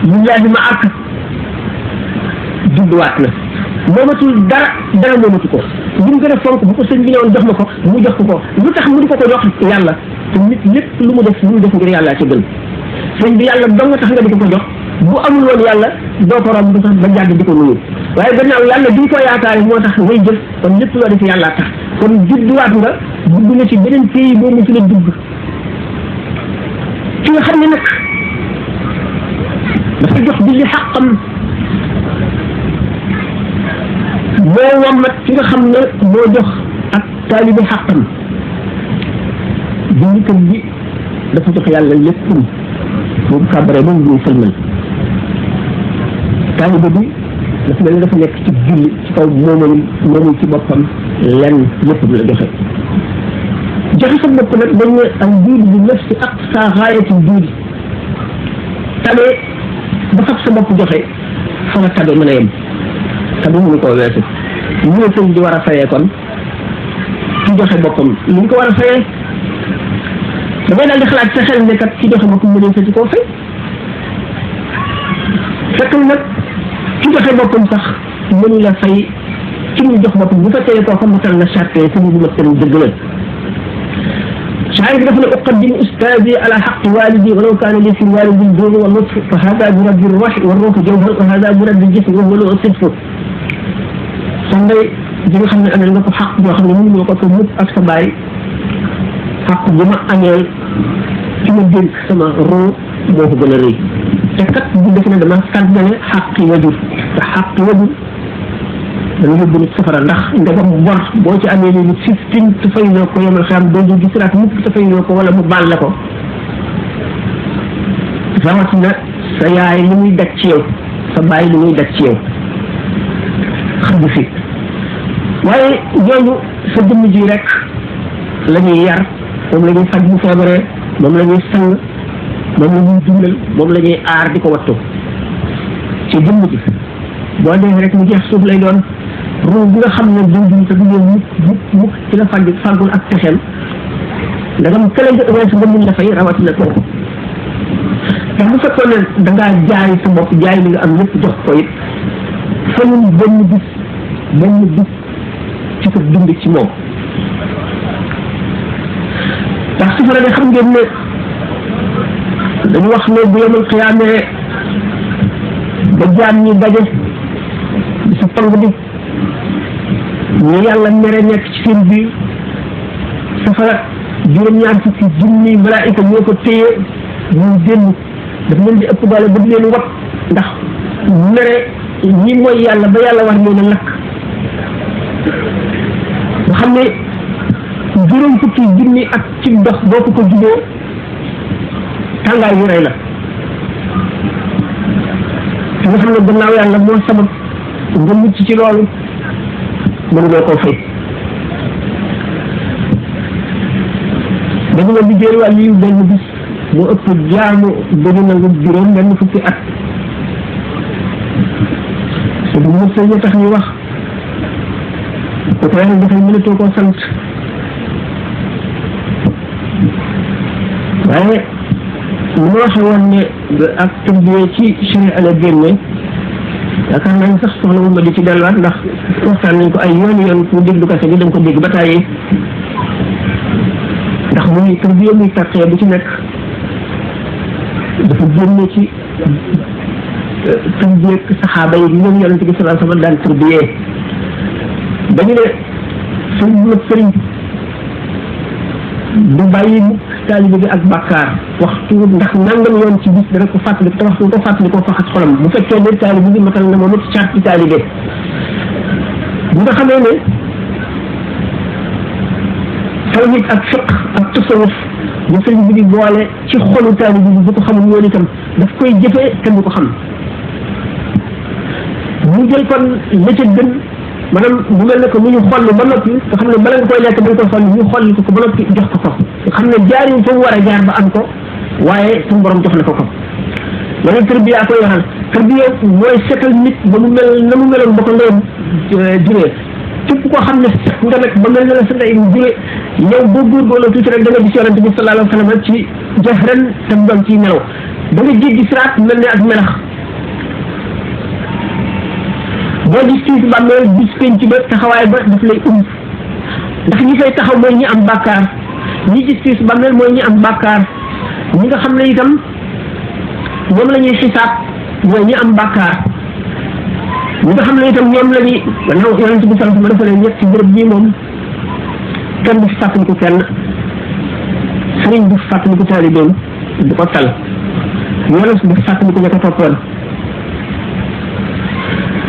lillahi ma ak jubluwaat na moomatul dara moomatu ko li mu gën a fonk bu ko sëñ bi ne woon jox ma ko mu jox ko lu tax mu di ko jox yàlla te nit lépp lu mu def ngir yàllaa ci gën sëñ bi yàlla dong nga tax nga di ko jox bu amul woon yàlla doo ko romb sax ba jàdd di ko nuyu waaye gannaaw yàlla bi ko yaakaar moo tax ngay jëf kon lépp loo def yàllaa tax kon judduwaat nga dugg na ci beneen pays boo mu fi la dugg ki nga xam ne nag dafa jox julli xàqam moo wammat ki nga xam ne moo jox ak taalibi xàqam jullikat bi dafa jox yàlla léppam boobu kàbbaree ba mu ñuy sëlmal taalibe bi dafa mel ne dafa nekk ci julli ci kaw moomul ci boppam lenn lépp du la joxe sa bopp nag dañ ne al juudi bi nafsi aqsa gaayati juudi tabe ba fab sa bopp joxe fa la tabe mën a yem tabe mënu koo weesu ñu ne sëñ di war a fayee kon ki joxe boppam lu ñu ko war a fayee dafay daal di xalaat sa xel ne kat ki joxe boppam mu ne sa ci koo fay fekkul nag ki joxe boppam sax mënu la fay ki ñu jox boppam bu fekkee koo xam matal na charte te ñu ma tënk dëgg la شاعر دفن أقدم أستاذي على حق والدي ولو كان لي في الوالد الجود واللطف فهذا برد الروح والروح جوهر وهذا برد الجسم وهو له الصدف سندي جيغا خامن أنا لنكو حق جو خامن من ñoko ko mup ak sa bay حق جما أنيل فيما دينك سما رو موكو gëna reuy te kat bu def na dama sàggane xàq wajur te xàq wajur dana yóbbu nit safara ndax ndegam bor boo ci amee ni 15 te fay loo ko yemal xam doo du gis raat mukk te fay loo ko wala mu baal la ko rawatina sa yaay li muy daj ci yow sa baay li muy daj ci yow xam nga fi waaye ñooñu sa jëmm ji rek la ñuy yar moom la ñuy faj bu feebaree moom la ñuy sang moom la ñuy dundal moom la ñuy aar di ko wattu ci jëmm ji boo dee rek mu jeex suuf lay doon ruu bi nga xam ne dund te du ñëw mukk ci la fàggul ak texeel ndagam kële nga weesu nga mun la fay rawatina kooku ndax bu fekkoon ne dangaa jaay sa bopp jaay li nga am lépp jox ko it fanul benn bis ci sa dund ci moom ndax safara ne xam ngeen ne dañu wax ne bu yemal xiyaamee ba jaam ñi daje di sa pang bi ñu yàlla mere nekk ci seen biir safara juróom-ñaar fukki junni malaayika ñoo ko téye ñu génn daf leen di ëpp doole ba di leen wat ndax mere ñi mooy yàlla ba yàlla wax leen a lakk nga xam ne juróom fukki junni ak ci dox boo ko jubee tàngaay yu rëy la te nga xam ne gannaaw yàlla moo sabab nga mucc ci loolu mënuloo koo fay dañu ne liggéey wàll yu benn bis moo ëpp jaamu dañu nangu juróom benn fukki at te du mën sa tax ñu wax ko ko yàlla dafay mënatoo koo sant waaye li ma waxe woon ne ak tëmbee ci sharia la génne yaakaar naa sax soxla wu ma di ci delluwaat ndax waxtaan nañ ko ay yoon ku déglu kase bi da nga ko dégg ba tàyyi ndax muy tërbiya muy tàqee bu ci nekk dafa génne ci tërbiyee saxaaba yi ñoom yonent bi sallallahu alayhi wa sallam daan tërbiyee dañu ne sëriñ du bàyyi taalibe bi ak bàkkaar waxtu ndax nangam yoon ci bis dana ko fàttali te waxtu ko fàttali ko faxat xolam bu fekkee ne taalibe bi matal na moom it caat ci taalibe bi nga xamee ne tawhid ak fiq ak tasawuf bu sëriñ bi di boole ci xolu taalibe bi bu ko xamul woon itam daf koy jëfee te du ko xam mu jël kon la ca gën maanaam bu mel ne que mu ñu xolli ba noppi nga xam ne bala nga koy lekk da nga koy xolli ñu xolli ko ba noppi jox ko nga xam ne jaar yi fa mu war a jaar ba am ko waaye suñu borom jox na ko loolu tarbiya koy waxal tarbiya mooy setal nit ba mu mel na mu meloon ba ko ndeyam juree képp koo xam ne set nga nag ba mel na la sa ndey juree yow boo góorgóorloo tuuti rek da nga gis yonente bi sallallahu alayhi wa sallam ci jahran te mu doon ciy nelaw da nga jéggi siraat mel ne ak melax boo gis ci bàmmeel bis penc ba taxawaay ba daf lay ndax ñi fay taxaw mooy ñi am bàkkaar ñi gis ci bàmmeel mooy ñi am bàkkaar ñi nga xam ne itam ñoom la ñuy xisaab mooy ñi am bàkkaar ñi nga xam ne itam ñoom la ñuy gannaaw yonent bi sallallahu alayhi wa sallam dafa ne ñett ci bërëb bii moom kenn du fàttaliku kenn sëriñ du fàttaliku taalibeem du ko tal yonent du fàttaliku ña ko toppoon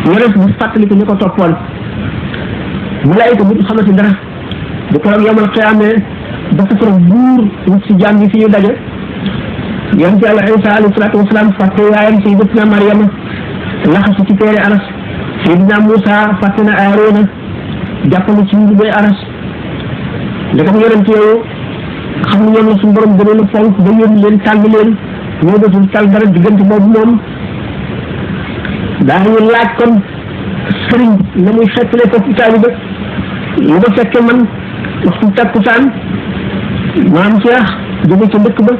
yonent du fàttaliku ña ko toppoon malaayika bu xamante dara bu ko yomal xiyaamee dafa ko buur nit si jaam yi fi ñu daje yonent yàlla Isa alayhi salaatu wasalaam fàtte yaayam sayyidatuna Maryama laxasu ci teere aras sayyidina Muusa fàtte na Aaroona jàppale ci njubee aras ndekam yonent yooyu xam ne ñoom la suñu borom gënoon a fonk ba yónni leen tàgg leen ñoo dootul tal dara diggante boobu moom daañu laaj kon sëriñ na muy fekkale ko ci taalibe lu ma fekke man waxtu takkusaan maam Cheikh jóge ca dëkk ba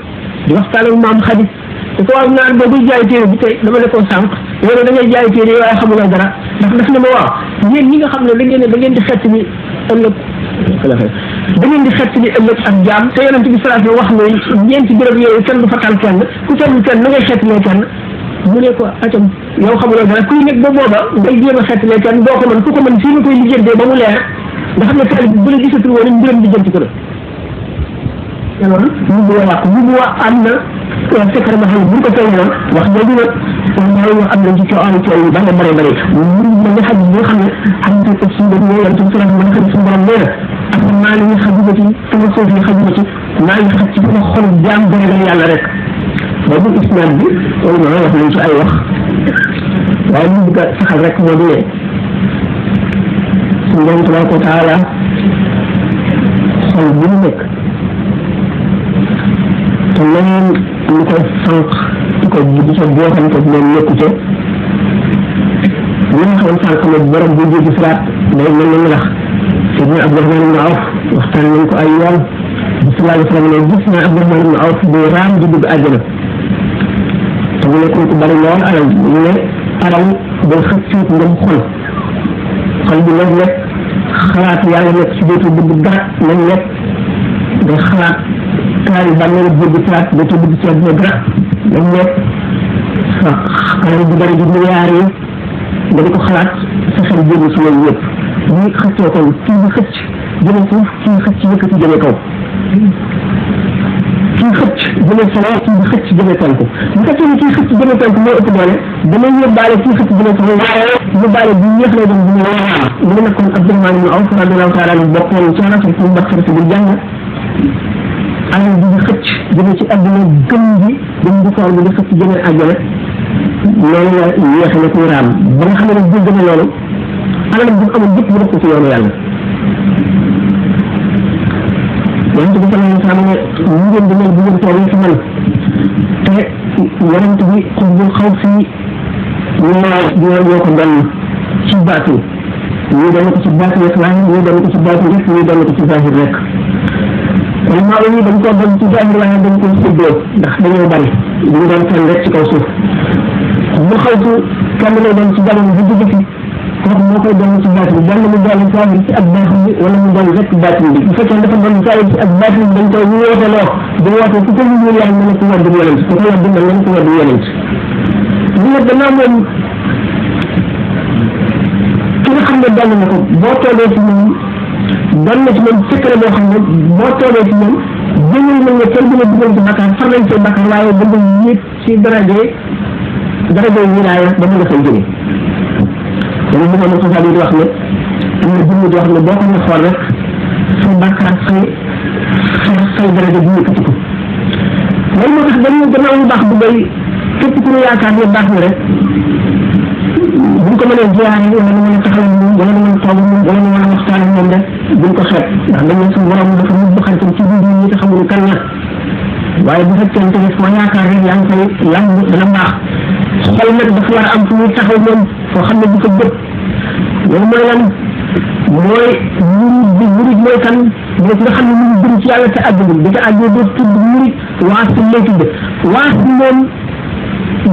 di waxtaan ak maam Xadi te ko waaw naan boo buy jaay téere bi tey dama ne ko sànq yow da ngay jaay téere waaye xamuloo dara ndax daf ne ma waaw yéen ñi nga xam ne da ngeen di xett ni ëllëg da ngeen di xett ni ëllëg ak jaam te yonent bi salaatu wax ne ñeenti béréb yooyu kenn du fa tal kenn ku tollu kenn na ngay xettalee kenn mu ne ko atam yow xamuloo dara kuy nekk ba booba ngay jéem a xettalee kenn doo ko mën ku ko mën fii nga koy lijjantee ba mu leer nga xam ne taalib bu la gisatul woon mbiram lijjanti ko la alors mu bu yàqu mu bu am na secret ba xam ne bu ko feeñoon wax jooju nag ñoo am nañ ci coow yu bare bare bare mu ne xaj bi nga xam ne am na ko suñu borom yàlla ci sura mo xam suñu borom nee ak maa ngi xajuma ci sama suuf yi xajuma ci maa ngi xaj ci sama xol jaam bëri la yàlla rek boobu islam bi loolu ma wax nañ ci ay wax waaye ñu bëgg a saxal rek moo di ne suñu borom tabaraka wa taala xol bu mu nekk te leneen lu koy sànq di ko di sa booxante moom nekku ca li nga xam sànq ne borom bu jéggi siraat day mel ni ndax Seydina Abdourahmane ibn Awf waxtaan nañ ko ay yoon bi sallallahu alayhi wa sallam ne gis naa Abdourahmane ibn Awf di raam di dugg àjjana te mu ne ko bari lool alal ñu ne alal day xëcc ngëm xol bi nag nekk xalaat yàlla nekk ci dootu bëgg dara nañ nekk day xalaat taal ba mel ni bëgg siraat dootu bëgg ci àdduna dara nañ nekk alal bi bari di milliards yi nga di ko xalaat sa xel génn ci loolu yëpp ñi xëccoo kon kii bi xëcc jëme suuf kii xëcc yëkkati jëme kaw kii xëcc jëme solo kii bi xëcc jëme penku bu fekkee ni kii xëcc jëme penku moo ëpp doole damay yóbbaale kii xëcc jëme solo waaye yóbbaale bi ñeex lay doon bu ñu mu ne nekkoon Abdourahmane ibn Awf radiyallahu taala anhu bokkoon ci rasul fu mbaxar si bil jàng alal bi di xëcc jëme ci àdduna gëm bi dañ di foor bi di xëcc jëme àjjana loolu la yéex na kuy raam ba nga xam ne nag jël loolu alal bi amul yëpp bu def ko ci yoonu yàlla yonent bi sallallahu alayhi wa sallam ne ñu ngeen di mel bu ngeen toog ci man te yonent bi xutbul xaw si ñoo ko doon ci baatu ñu doon ko ci baatu islam ñu doon ko ci baatu rek ñu doon ko ci zahir rek kon maa ngi dañ ko doon ci zahir waaye dañ ko séddoo ndax dañoo bari ñu doon tan rek ci kaw suuf bu xaw si kenn lay doon ci jamono bu dugg fi kooku moo koy doon ci baatin benn mu doon saahir si ak baatin bi wala mu doon rek baatin bi bu fekkee dafa doon saahir si ak baatin bi dañ koy wooteloo di woote ku ko ñu yàlla mën a ko war di yonent ku ko war di mel mën ko war di yonent adduna gannaaw moom ki nga xam ne doon na ko boo toogee ci moom doon na ci moom secret boo xam ne boo toogee ci moom jëñal nañ ne kenn dina dugal ci bakkaar far nañ say bakkaar waaye da nga yéeg ci daraje wilaaya ba mu nga fay jóge dañu bëggoon na xasaal yi di wax ne am na jëmm di wax ne boo ko ñu xool rek say bakkaar say daraje bu yëkkati ko loolu moo tax dañu gannaaw yu baax bu bay képp ku ñu yaakaar ne baax na rek buñ ko mënee ziyaare wala ñu mën a taxaw moom wala ñu mën a toog moom wala ñu mën a waxtaan ak moom rek buñ ko xeeb ndax dañ ne suñu borom dafa mujj xaritam ci biir ñi te xamuñu kan la waaye bu fekkente ne foo yaakaar rek yaa ngi koy lamb dana baax xol nag dafa war a am fu muy taxaw moom foo xam ne du ko bët loolu mooy lan mooy murid mooy kan mooy ki nga xam ne mu ngi jëm ci yàlla te àggagul bi nga àggee doo tudd murid waas lay tudd waas moom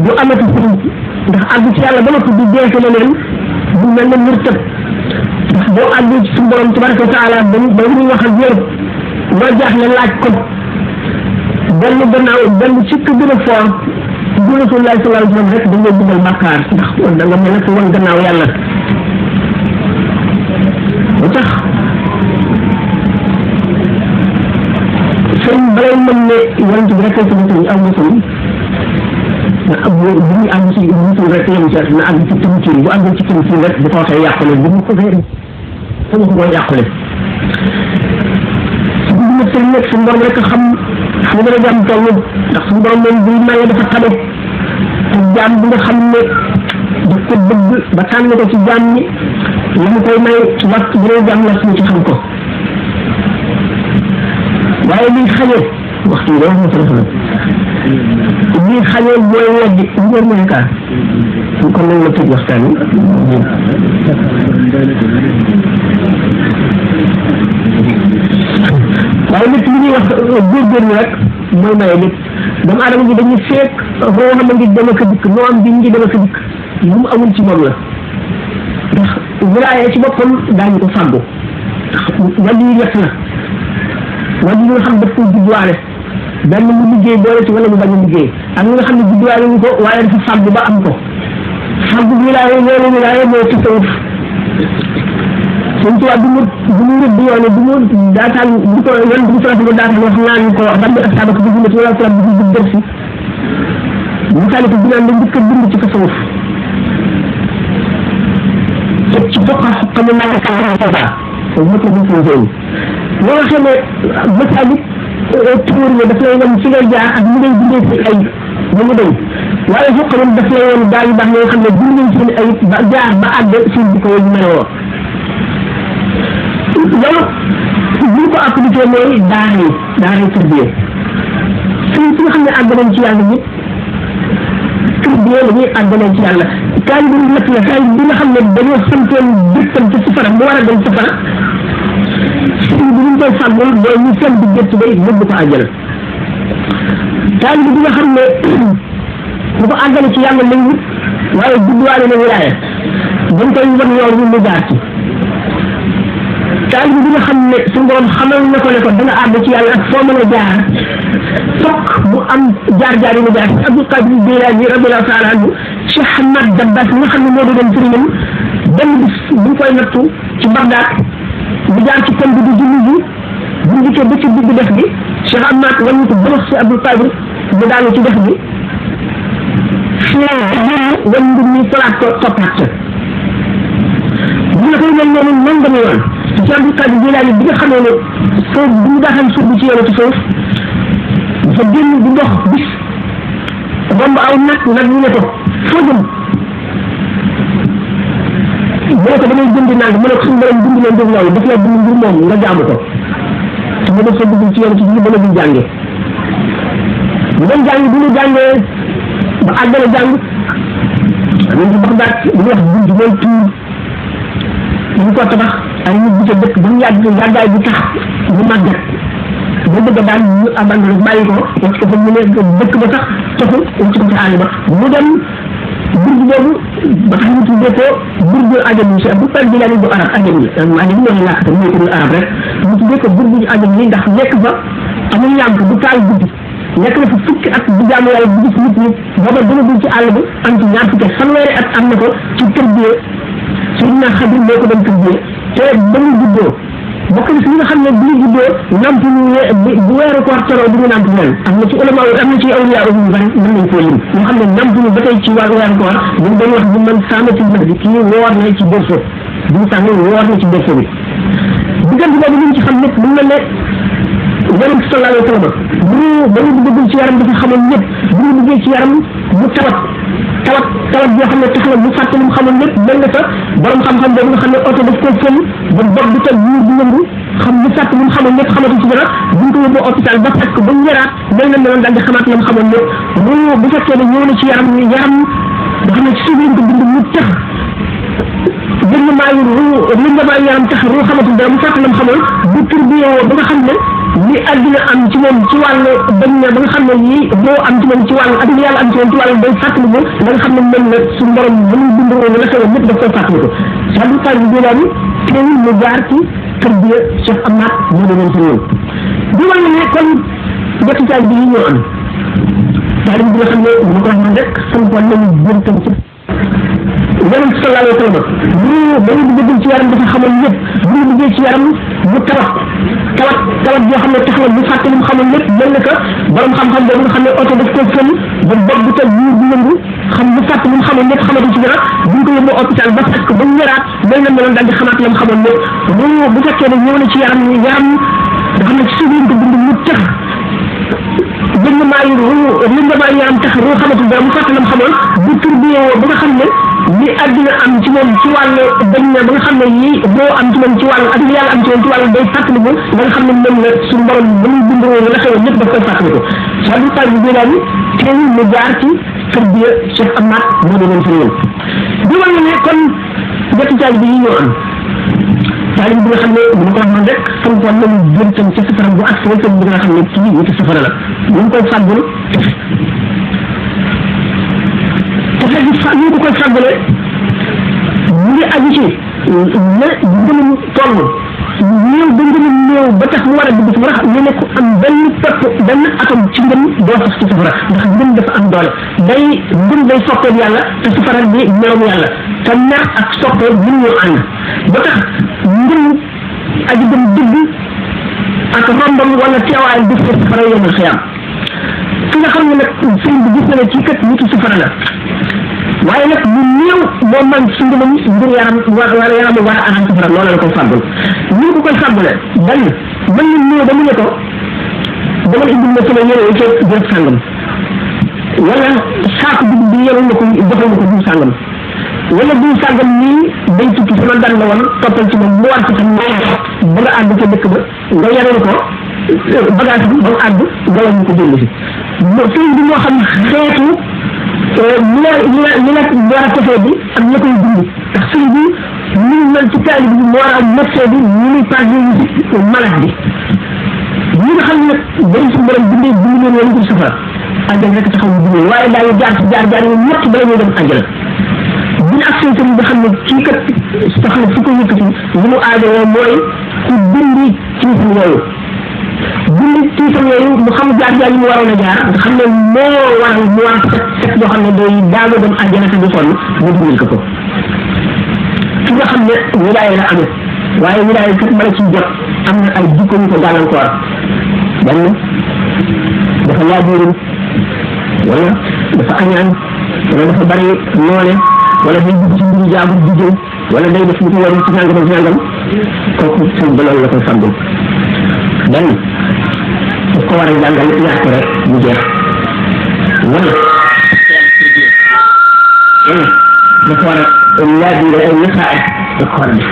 du amati sëriñ ndax àgg ci yàlla ba nga tudd deese leneen bu mel ne murtad ndax boo àggee ci suñu borom tabaraka wa taala ba muy wax ak yow loo jaaxle laaj ko benn gannaaw benn ci ko gën a foor bu Rasulullah sallallahu alayhi wa sallam rek dañ lay dugal bàkkaar ndax da nga mel ne ko wan gannaaw yàlla ba tax sëriñ balay mën ne yonent bi rek sama sëriñ aw na sëriñ bu ñu àgg ci mutul rek yem ci na àgg ci tëmkin bu àgg ci tëmkin rek bu ko waxee yàqule bu mu ko fee sama ko yàqule bu ñu sëriñ nag suñu borom rek xam fu mu gën a jàmm toll ndax suñu borom moom buy maye dafa tabe te jaam bi nga xam ne daf ko bëgg ba tànn ko ci jaam ñi la mu koy may wax bu dee jaam la suñu ci xam ko waaye liñ xañee waxtu yi dafa téléphone liñ xañee mooy weddi ngeen mu yaakaar kon nañ la tëj waxtaan yi waaye nit li ñuy wax góorgóorlu rek mooy maye nit doomu aadama ji dañuy feek roo xam ngi dem ak a dikk moo am bi ngi dem ak a dikk lu mu amul ci moom la ndax wilaaya ci boppam daañu ko fàggu wàllu yi ñett la wàllu yi nga xam daf ko judduwaale benn mu liggéey boole ci wala mu bañ a liggéey ak ñi nga xam ne judduwaale ñu ko waaye dafa fàggu ba am ko fàggu wilaaya loolu wilaaya mooy tasawuf suñ tubaab bu mu rëdd yoone bu mu daataan bu ko yoon bu salatu daataan wax naan ko rabbi asabaka bi jumati wala salam bi bu dërsi mu tali ko binaan dañ dëkk bind ci tasawuf ci bokka xam na nga ka ba ko mu ko bu ko jël lo waxe ne masalik tour ne daf lay won ci ngay jaar ak mu ngay bindé ci ay mu mu doy waaye fokk moom daf lay won daal bax ñoo xam ne bind nañ ci ay ba jaar ba àgg ci ko ñu meloo loolu bu ko appliqué mooy daara tërbiye suñ si nga xam ne àgg nañ ci yàlla ñëpp tërbiye la ñuy àgg nañ ci yàlla kaay bi lépp la kaay bi nga xam ne dañoo santoon dëkkam ci safara mu war a dem safara suñ bi ñu koy fàggul mooy ñu seen bi gëtt bay yóbbu ko àjjal kaay bi nga xam ne bu ko àggale ci yàlla lay wut waaye judduwaale na wilaaya dañ koy wan yoon wi mu jaar ci taalibe bi nga xam ne suñu borom xamal na ko ne ko dana àgg ci yàlla ak foo mën a jaar fokk mu am jaar-jaar yi mu jaar ci Abdul Qadir Jilani radiyallahu taala anhu Cheikh Ahmad Dabbas mi nga xam ne moo doon sëriñam benn bis bu ñu koy nattu ci Bagdad mu jaar ci kon bi di julli ji bu njëkkee ba ci digg def bi Cheikh Ahmad wañu ko bëlox si Abdul Qadir mu daanu ci def bi wan mbir mi tolaat ko toppaat bu la koy mel noonu nan dama yoon ci Abdul Qadir Jilani bi nga xamee ne soo bu ñu daataan suuf ci yoonu ci suuf dafa génn di dox bis romb aw nag ñu ne ko foo jëm mu ne ko damay jëndi nang mu ne ko suñu borom dund leen def loolu daf la dund ngir moom nga jaamu ko su ma def sa dugg ci yoonu ci ba la ñu jànge bu doon jàng bu ñu jàngee ba àggale jàng ñu ci Bagdad ñu wax bunt mooy tuur ñu ko tabax ay nit bu ca dëkk ba mu yàgg yàggaay bi tax mu màggat ba bëgg daal ñu abandonné bàyyi ko parce que mu ne dëkk ba sax taxu ci ko ci àll ba mu dem burdu boobu ba tax ñu tuddee ko burdu ajam ci bu par bi la du arab ajam yi ajam ñoo làkk tam mooy ko arab rek ñu tuddee ko burdu ajam yi ndax nekk fa amul lamp bu taal guddi nekk na fa fukki at di jaamu yàlla di gis nit ñi booba demagul ci àll bi am ci ñaar fukki at fanweeri at am na ko ci tërbiye Seydina Xadir moo ko doon tërbiye te ba mu juddoo bokk na si ñi nga xam ne bu ñu juddoo namp bu weeru koor teroo du ñu namp leen am na ci ulama am na ci awliya yu bari mën nañ koo lim ñoo xam ne namp ñu ba tey ci wàllu weeru koor ñu dañ wax bu man saamatil mas bi kii woor na ci berso bu ñu sànni woor na ci berso bi diggante boobu li ñu ci xam lépp mu mel ne yonent bi sallallahu alayhi wa sallam ba ñu duggagul ci yaram dafa xamoon ñëpp bu ñu duggee ci yaram mu tawat yoo xam ne tax na mu fàtte lu mu xamoon lépp mel na fa borom xam-xam boobu nga xam ne oto daf koo fël ba bopp bi teg yuur bi yëngu xam mu fàtte lu mu xamoon lépp xamatu ci dara bu ñu ko yóbboo hôpital ba fekk ba mu yaraat mel na meloon daal di xamaat la mu xamoon lépp bu fekkee ne ñëw na ci yaram nga xam ne ci suuf lañ ko bind mu tax lëndamaayu yaram tax ru xamatul dara mu fàtte la mu xamoon bu tur bi yow ba nga xam ne li àddina am ci moom ci wàllu bañ na ba nga xam ne lii boo am ci moom ci wàllu ak li yàlla am ci moom ci wàllu day fàttali ko da nga xam ne mel na suñu borom ba muy bind woon la xewoon lépp daf koy fàttali ko Abdul Qadir Jilani teewul mu jaar ci tarbiya Cheikh Ahmad moo doon sa ñëw di wàllu ne kon ñetti taal bi yi ñoo am taalib bi nga xam ne bu ko wax man rek sampoon nañu jëntam ci yonent sallallahu alayhi wa sallam ba ñu duggagul ci yaram dafa xamoon lépp bu ñu duggee ci yaram mu tawat boo xam ne tax na mu fàtte lu mu xamoon lépp mel na que borom xam-xam boobu nga xam ne oto daf koo fël ba bopp bi teg yuur bi yëngu xam mu fàtte lu mu xamoon lépp xamatu ci dara bu ñu ko yóbboo hôpital ba fekk ba mu ñëraat mel na meloon daal di xamaat la mu xamoon lépp bu fekkee ne ñëw na ci yaram nga xam ne ci suuf lañ ko bind mu tax lëndamaayu yaram tax ru xamatul dara mu fàtte la mu xamoon bu tur bi ba nga xam ne li àddina am ci moom ci wàllu bañ na ba nga xam ne yii boo am ci moom ci wàllu ak li yàlla am ci moom ci wàllu day fàttaliku ba nga xam ne mel na suñu borom ba muy bind woon la xewoon ñëpp daf koy fàttaliku Abdul Qadir Jilani teewul mu jaar ci tarbiya Cheikh Ahmad moo doon sa ñëw di wàllu ne kon ñetti taal bi yi ñoo am taalib bi nga xam ne bu ma ko wax man rek sampoon nañu jëntam ca safara bu ak sama bi nga xam ne kii ñetti safara la ñu ngi koy fàggul ñu ko koy fàggale mu ngi aju ci ne ngënam toll néew ba ngënam néew ba tax mu war a dugg safara ñu ne ko am benn atom ci ngën doo sax ci safara ndax ngën dafa am doole ngën day soppeeku yàlla te safara bi meloom yàlla te mer ak soppee mën ñoo ànd ba tax ngën aji dem dugg ak rombam wala teewaay def ko safara yomal xiyam ki nga xam ne nag sëñ bi gis na ne kii kat nitu safara la waaye nag mu néew moo man ci ngëmam ngir yaram war a anam safara loolu la koy fàggul ñu ko koy fàggule benn mën na néew ba mu ne ko dama indil ma sama yére yi ca jërëb sàngam wala saako dugub bi yenu na ko joxal na ko diw sàngam wala diw sàngam nii day tukki sama daan la woon toppal ci moom mu war ci xam ba nga àgg ca dëkk ba nga yeneen ko bagage bi ba mu àgg nga wàññi ko jënd si sëñ bi moo xam xeetu li la war a tefee bi ak ña koy dund ndax sëñ bi ñu mel ci taalib bi moo war a médecin bi ñu muy passé malade bi ñi nga xam ne nag dañ si borom bindee bind leen wala ko safara àjjana rek taxaw ñu bindee waaye daañu jaar ñoom ñett bala ñuy dem àjjana bu ñu accès sëñ bi xam ne kii kat soxla fu ko yëkkati li mu aajowoo mooy ku bindi ci yooyu tiisam yooyu mu xam jaar yi mu waroon a jaar nga xam ne moo waral mu war set yoo xam ne day daago dem àjjana te du sonn mu dundal ko ki nga xam ne wilaaya la amee waaye wilaaya kat mën a ci jot am na ay jikko yu ko gàllankoor benn dafa laabirin wala dafa añaan wala dafa bari noone wala day dugg ci mbiru jaabur di jëw wala day def lu ko warul ci nangam kooku sëñ ba loolu la koy fàggul benn daf ko war a jàngal yar ko rek mu jeex wala dafa war a laabire ay nasaay da ko war a def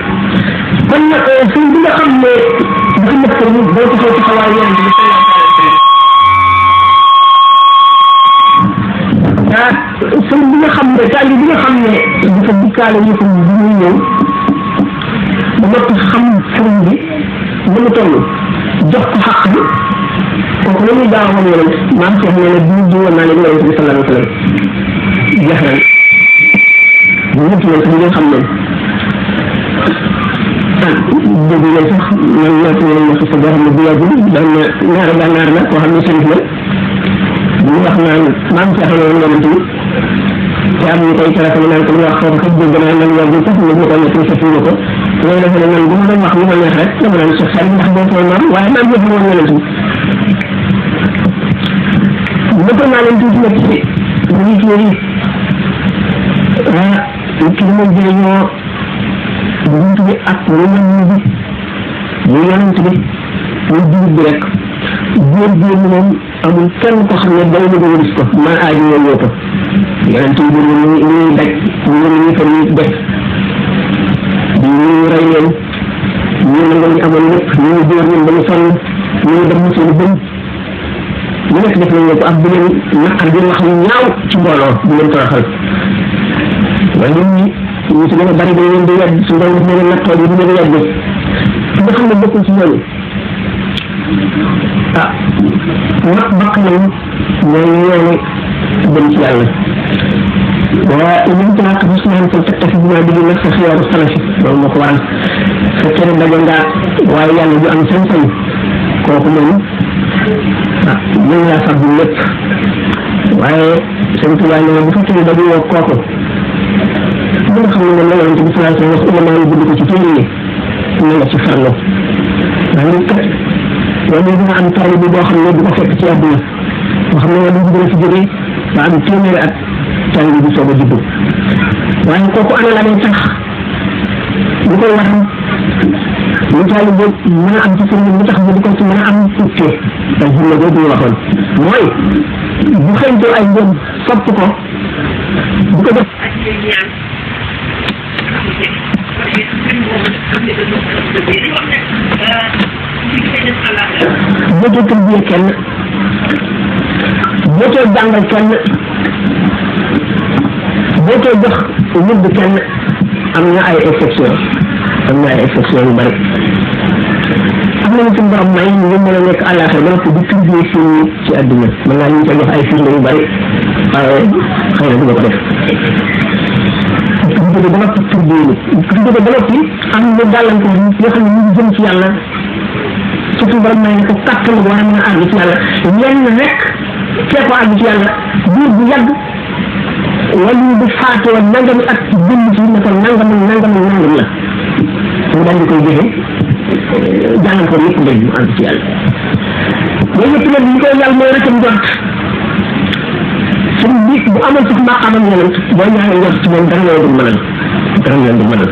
kon nag sëñ bi nga xam ne dafa nekk ni boo taxaw ci xawaay yonent bi sëñ bi nga xam ne taali bi nga xam ne dafa dikkaale yëfam bi muy ñëw ba noppi xam sëriñ bi ni mu toll jox ko xaq bi kooku la ñuy daaw xam yonent maam Cheikh nee na di woon naa leen yonent bi sallallahu alayhi wa sallam jeex na bu ñëpp nag ñu ngeen xam ne dégg ngeen sax ñoom ñoo ci ñoom ñoo sa boo xam ne bu yàggul daan na ñaara la koo xam ne sëriñ la ñu wax naan maam seexal woon yonent bi te am ñu koy téléphone naan ko ñu wax foofu xëj dégg naa nan yàgg sax ñu ko nekk sa fii ko loolu dafa ne man bu ma doon wax lu ma neex rek dama naan Cheikh Saliou ndax boo koy maam waaye maam seexal woon yonent bi bëgg naa leen tuuti nag ci ñu téere yi ki li ma jëriñoo bunt bi ak lu mel ni bi ñu yonent bi ñu jullit bi rek góor góor moom amul kenn ko xam ne dana bëgg a gis ko man aajo woon ñoo ko yonent yi ñuy daj ñu ko ñuy def ñu rey leen ñu nangu ñu amoon lépp ñu dóor leen ba ñu sonn ñu dem seen bëñ ñu nekk def nañ ko ak bu leen naqar di wax ñu ñaaw ci mbooloo bu leen toroxal waaye ñun ñu ci gën a bari dañ leen di wedd su ndaw ñu leen nattoo di leen wedd ki nga xam ne bokkul ci ñooñu nag bakk nañ ñooy yoonu dem ci yàlla waa ñun ci nak musliman ko tek tek bima di nak sa xiyaaru salafi loolu moo ko waral fekkee ne daje nga waaye yàlla ju am sañ-sañ kooku moom mën laa sax bu lépp waaye sëñ Tuubaa ne bu fekkee ne daje woo kooku li nga xam ne moom la yonent bi sallallahu alayhi wa sallam wax bind ko ci téere yi na nga ci farlo ndax nit kat loolu dina am taalibe boo xam ne du ko fekk ci àdduna boo xam ne wala du dina fi jógee ba am téeméeri at taalibe bi soog a juddu waaye kooku ana la day tax lu koy wax ñu taalibe mën a am ci sëriñ lu tax mu di ko ci mën a am tuuti ay jumla boobu ñu waxoon mooy bu xëytoo ay njëm sopp ko bu ko def bootoo tërbiyee kenn bootoo jàngal kenn bootoo jox wëdd kenn am na ay exception yu bari am nañu suñu borom may ñu mën a nekk àllaaxira ba noppi di tërbiyee seen nit ci àdduna mën naa ñu ko jox ay firnde yu bari waaye xëy na du ma ko def jóge ba noppi tërbiyee nit ku jóge ba noppi am lu gàllankoor nit yoo xam ne ñu ngi jëm ci yàlla surtout borom may ne ko kàttan war a mën a àgg ci yàlla yenn rek fee ko àgg ci yàlla biir bu yàgg wala ñu di faatoo nangami at jënd ci ne ko nangam la mu daal di koy joxe jàllankoor yëpp ndey mu àgg ci yàlla loolu yëpp nag li koy yàlla mooy rek njort suñ bi bu amoon sax maqaamam yonent boo ñaaree njort ci moom dara leen du mënal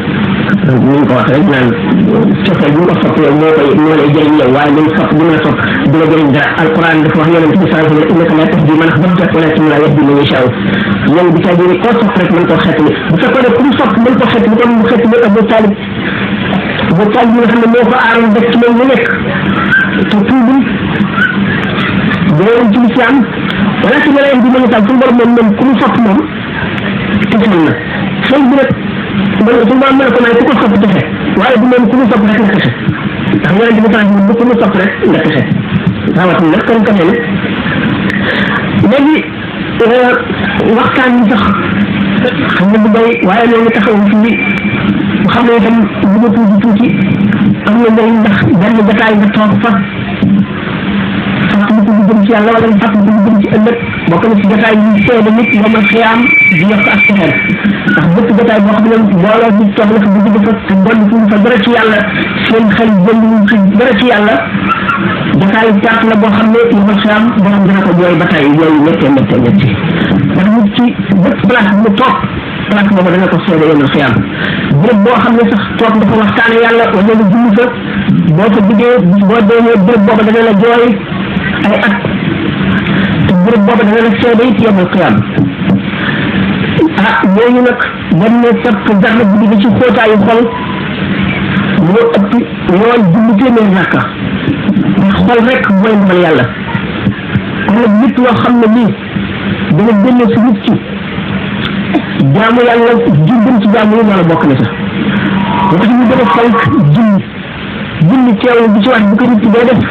ni ñu ko wax rek naan cofeel bu ñu ko sopp yow moo lay jëriñ yow waaye dañ sopp bu la sopp du la jëriñ dara alquran dafa wax yonent bi sallallahu alayhi wa sallam innaka la tahdi man ahbabta walakin la yahdi man yashaa yow bi ca jëri koo sopp rek mën koo xeetali bu fekkoon ne ku mu sopp mën koo xeetali kon mu xeetali Abu Talib bi nga xam ne moo ko aaroon def ci moom lu nekk te tuubul doon ci lislaam walakin la yahdi man yashaa suñu borom moom ku mu sopp moom tefal na sëy bi nag su ma mën a ko may ku ko sopp texe waaye du moom ku mu sopp rek nga texe ndax yonent bi sallallahu alayhi wa sallam bu ku mu sopp rek nga texe rawatina nag kan kamee léegi waxtaan yi sax xam ne bu bay waaye loolu taxaw fi bi xam ne itam bu ma tuuti am na njëriñ ndax benn bataay nga toog fa fàttali ko lu jëm ci yàlla wala fàttali ko lu jëm ci ëllëg bokk na ci jotaay yi seede nit yomal xiyaam di yokk ak texeel ndax bépp jotaay boo xam ne mbooloo bi toog na fa bu dugg fa te dolli fu fa dara ci yàlla seen xel jënd ci dara ci yàlla jotaay perte la boo xam ne yomal xiyaam borom dina ko jooy ba tey yooyu méttee ndax nit ci bépp place bu mu toog place boobu dana ko seede yomal xiyaam béréb boo xam ne sax toog dafa waxtaane yàlla wala lu julli fa boo fa duggee boo demee béréb boobu dana la jooy ay at te béréb boobu dana la seede it yomal xiyaam yooyu nag dañ ne fekk dara bu dugg ci xóotaayu xol moo ëpp lool julli téeméer rakka ndax xol rek mooy ndimbal yàlla kon nag nit loo xam ne lii dana génne si nit ci jaamu yàlla jubban ci jaamu yi loolu bokk na sax moo tax ñu gën a fonk julli teewlu bi ci wax bu ko nit ki day def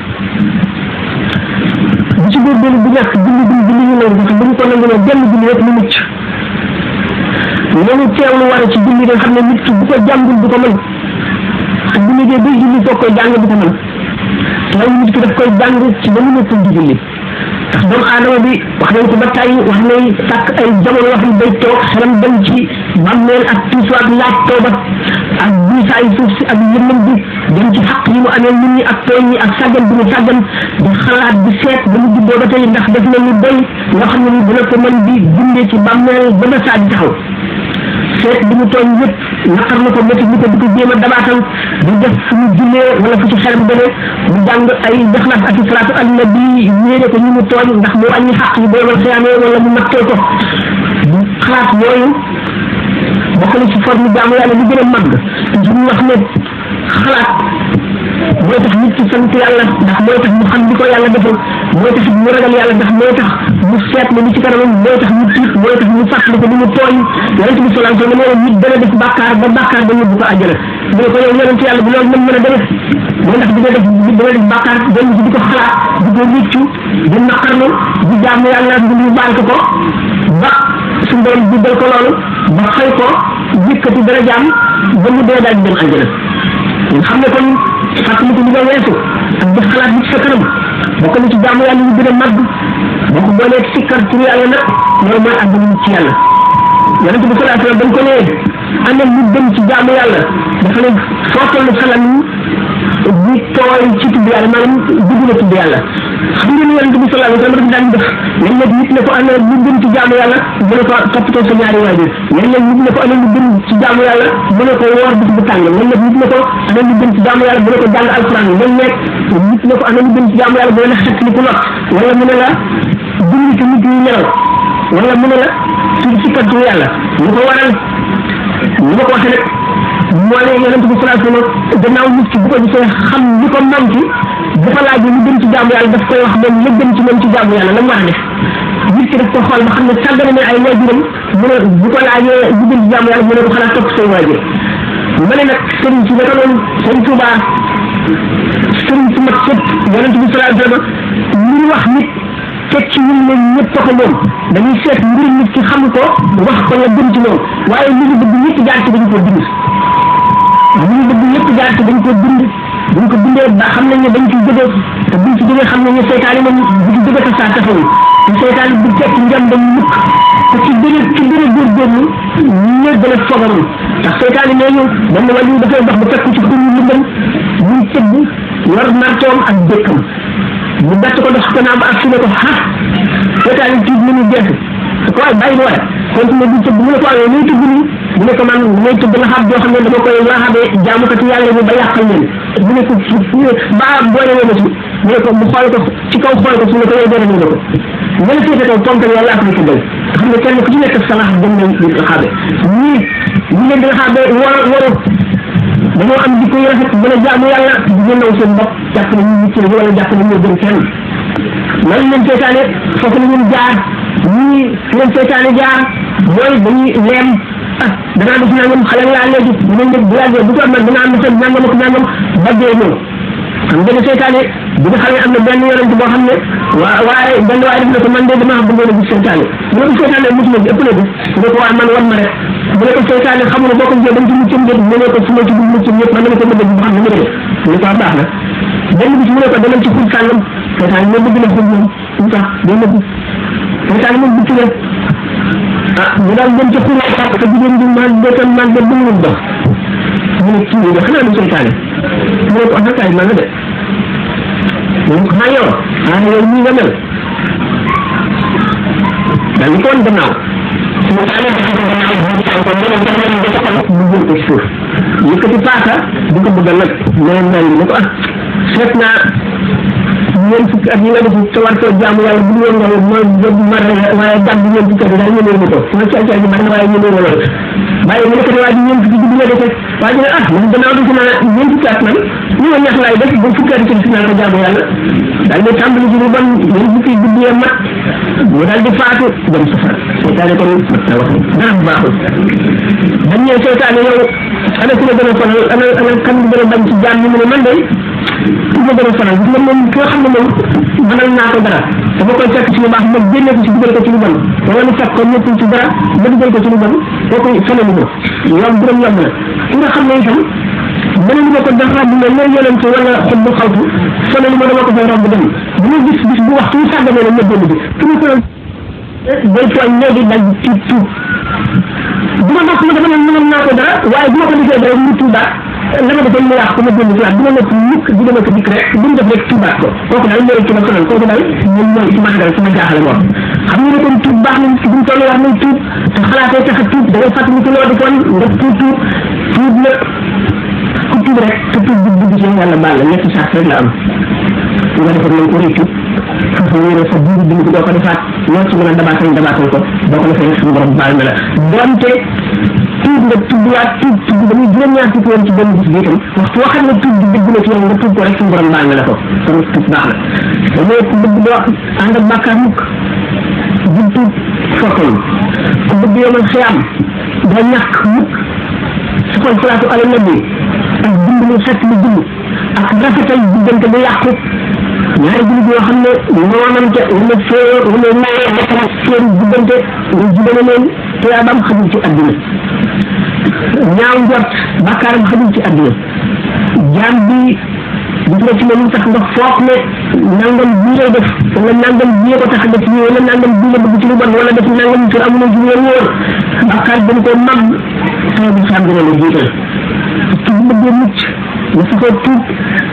bu ci góorgóorlu bu ñàkk julli ñu nangu sax bu ñu ko nangu ne benn julli rek mu mucc loolu teewlu war a ci julli nga xam ne nit ki bu ko jàngul du ko mën te bu liggéey bay julli foog koy jàng du ko mën loolu nit ki daf koy jàng ci ba mu nekkul di julli ndax doomu aadama bi wax nañ ko ba tey wax nañ sàkk ay jamono yoo xam ne day toog xelam dem ci bàmmeel ak tiisuwaat laaj tooba ak buusaay suuf si ak yëndam bi dem ci xaq yi mu amee nit ñi ak tooñ yi ak sàggan bi mu sàggan di xalaat di seet ba mu juddoo ba tey ndax def na lu doy loo xam ne ni dina ko mën di dundee ci bàmmeel ba ba saa di taxaw seet bi mu tooñ yëpp naqar na ko métti bi ko di ko jéem a dabaatal di def fu mu jullee wala fu ci xelam demee mu jàng ay dexlaas ak salaatu ala nabi yéene ko ñu mu tooñ ndax mu wàññi xaq yi booba xiyaamee wala mu nattee ko xalaat yooyu bokk na ci forme jaamu yàlla li gën a màgg ñu wax ne xalaat mooy tax nit ki sant yàlla ndax mooy tax mu xam li ko yàlla defal mooy tax mu ragal yàlla ndax mooy tax mu seet ne li ci kanamam mooy tax mu tiit mooy tax mu fàttali ko ni mu tooñ yonente bi sallallahu alayhi wa sallam nit dana def bàkkaar ba bàkkaar ba yóbbu ko àjjana mu ne ko yow yonente yàlla bi loolu nam mën a demee mooy ndax dina def bàkkaar dellu si di ko xalaat di ko wiccu di naqarlu di jaamu yàlla di ñu baal ko ba suñu borom jubbal ko loolu ba xëy ko yëkkati dara jaam ba mu dee daal di dem àjjana nga xam ne kon fàttali ko li nga weesu ak di xalaat bi ci sa kanam bokk na ci jaamu yàlla yu gën a màgg boo ko boolee sikkar turu yàlla nag loolu mooy àgg nañu ci yàlla yonente bi sallallahu alayhi wa sallam dañ ko ne ana lu gën ci jaamu yàlla dafa ne foo toll xalam di tooy ci tudd yàlla maanaam dugg na tudd yàlla xam nga ni yonente bi sallallahu alayhi wa sallam daan def léeg-léeg nit ne ko ana lu gën ci jaamu yàlla mu ne ko toppatoo sa ñaari waajur léeg-léeg nit ne ko ana lu gën ci jaamu yàlla mu ne ko woor bis bu tàng léeg-léeg nit ne ko ana lu gën ci jaamu yàlla mu ne ko jàng alquran léeg-léeg nit ne ko ana lu gën ci jaamu yàlla mu ne la xet li ku lot wala mu ne la dund ci nit ñi nelaw wala mu ne la ci kaddu yàlla lu ko waral ñu ma ko waxee nag moo ne yonente bi sallallahu alayhi wa sallam gannaaw nit ki bu ko gisee xam li ko manqué dafa laaj lu gën ci jaamu yàlla daf koy wax moom la gën ci moom ci jaamu yàlla la mu war a def nit ki daf ko xool ba xam ne sàggane ne ay waajuram mu ne bu ko laajee lu gën ci jaamu yàlla mu ne ko xanaa topp say waajur ma ne nag sëriñ si naka noonu sëriñ Tuuba sëriñ si mat sëpp yonente bi sallallahu alayhi wa sallam ñu wax nit fekk ci ñun ne ñëpp ko moom dañuy seet mbir nit ki xam ko wax ko la gën ci moom waaye li ñu bëgg ñëpp jaar ci dañu ko bind li ñu bëgg ñëpp jaar ci dañu ko bind buñ ko bindee ba xam nañ ne dañ ci jógee te buñ ci jógee xam nañ ne seytaane moom bu ci jógee saa taxawu te seytaane bu fekk njam dañ mukk te ci gën a góorgóorlu ñu gën a fogaru ndax seytaane nee ñu benn wàllu dafay dox ba fekk ci xur lu dem muy tëdd yor martoom ak dëkkam mu bett ko dox ko naa ba ak su ne ko seytaane tiit mu ñu jeex ko waaye bàyyi wala continue di tëdd mu ne ko amee muy tëdd nii mu ne ko man may tëdd laxaab joo xam ne dama koy laxaabee jaamukati yàlla bi ba yàqal leen mu ne ko ba boole woo ma si mu ne ko mu xool ko ci kaw xool ko su ne ko yow dara ñu ne ko nga la féete kaw ponkal yàlla ak ko dal xam ne kenn ku ci nekk salax dem nañ di laxaabe ñii ñu leen di laxaabe waru dañoo am jikko yu rafet mën a jaamu yàlla di naw seen bopp jàpp ne ñu nit ci wala jàpp ne ñoo gën kenn man leen seytaane foofu la ñun jaar ñii leen seytaane jaar mooy dañuy leem danaa def nangam xale laa léegi dinañ def bu yàggee bu ko am nag dina am na nangam ak nangam ba dee ñëw xam nga ne seytaane bi nga xam ne am na benn yonent boo xam ne waaye benn waaye def na ko man de dama bëggoon a gis seytaane bu ko seytaane mucc na ëpp na gis mu ne ko waaye man wan ma rek bu ne ko seytaane xamul boo ko gisee dañ ci muccam déet mu ne ko su ma ci dugg muccam yëpp man dama ko bëgg bu xam ne mu def mu ne ko baax na benn bis mu ne ko demal ci xur sàngam seytaane moom bëgg na xur moom lu tax day nëbb seytaane moom bëgg na ñu daal dem ca xur parce que jigéen bi man bëtam man de bëgg nañ dox mu ne kii de xanaa du seytaane mu ne ko kaay man la de mu ne ko yow nii nga mel daal di ko woon gannaaw mu daal di ko gannaaw mu jël ko suuf yëkkati paaka di ko bëgg a nag ne ko seet naa ñeent fukki at yi nga def sa war koo jaamu yàlla bu ñu woon nga mar waaye jàmm bi ñeent fukki at yi daal ñëwee ko sama caay-caay bi bari na waaye ñëwee ko lool waaye mu nekk waa ji ñeent fukki guddi nga defee waa ji ne man gannaaw def naa ñeent fukki at man ñu ma ñax laay def ba fukki at ci gis naa ko jaamu yàlla daal di tàmbali ci lu bon ñeent fukki guddi ya mat mu daal di faatu dem safara seytaane kon mat na wax dara baaxul dañ ñëw seytaane yow ana ku la gën a sonal ana kan nga gën a bañ ci jaam ñi mu ne man de ku ma gën a sonal gis nga moom ki nga xam ne moom mënal naa ko dara dama koy fekk ci lu baax ma génne ko ci dugal ko ci lu bon wala mu fekk ko ñëpp ci dara ma dugal ko ci lu bon kooku sonal ma yomb juróom yomb la ki nga xam ne itam mënalu ma ko dara bu mel ne yonent wala xut bu xawtu sonal ma dama ko fay romb dem bu ñu gis bis bu waxtu sàgganee la ñëpp bi su ñu ko day tooñ léegi dal ci tuub bu ma nokk ma dafa ne mënoon naa ko dara waaye bu ma ko defee dara mu tuubaat la ma defoon mu yàq ko ma dellu si waat dina nekk mukk di dama ko dikk rek bu mu def rek tuubaat ko kooku daal mooy ci ma sonal kooku daal moom mooy ci màggal sama jaaxale moom xam nga ne kon tuub baax nañ si buñ toll wax nañ tuub te xalaatee tax a tuub da ngay fàttali ko loo defoon nga tuub la ku tuub rek te tuub bi dugg ci yàlla baal la ñetti sax rek la am nga defoon nañ ko réccu foofu wéere sa biir bi ko doo ko defaat ñoo ci mën a dabaatal ko boo ko defee suñu borom baal na la donte tuub nga tuubwaat tuub ba muy juróom-ñaar fukki yoon ci benn bis bi itam waxtu waxal na tuub bi dëgg na ci yow nga tuub ko rek suñu borom baal na la ko kon tuub baax na dañoo ku bëgg doo ànd ak bàkkaar mukk di tuub fokkal ku bëgg yomal xiyam doo ñàkk mukk su xool salaatu ala nabi ak dund lu set lu dund ak rafetal diggante bu yàqu ñaari jullit yoo xam ne noonante wala féer wala naye nekk seen diggante nga jubale leen tuyaabaam xamul ci àdduna ñaaw njort bàkkaaram xamul ci àdduna jaam bi gis nga ci ne lu tax nga foog ne nangam bii lay def wala nangam bii ko tax def nii wala nangam bii la bëgg ci lu bon wala def nangam ci amul ci lu wóor bàkkaar dañ ko mag saa bi xam dina la jiital ci bu bëggee mucc nga saxoo tuub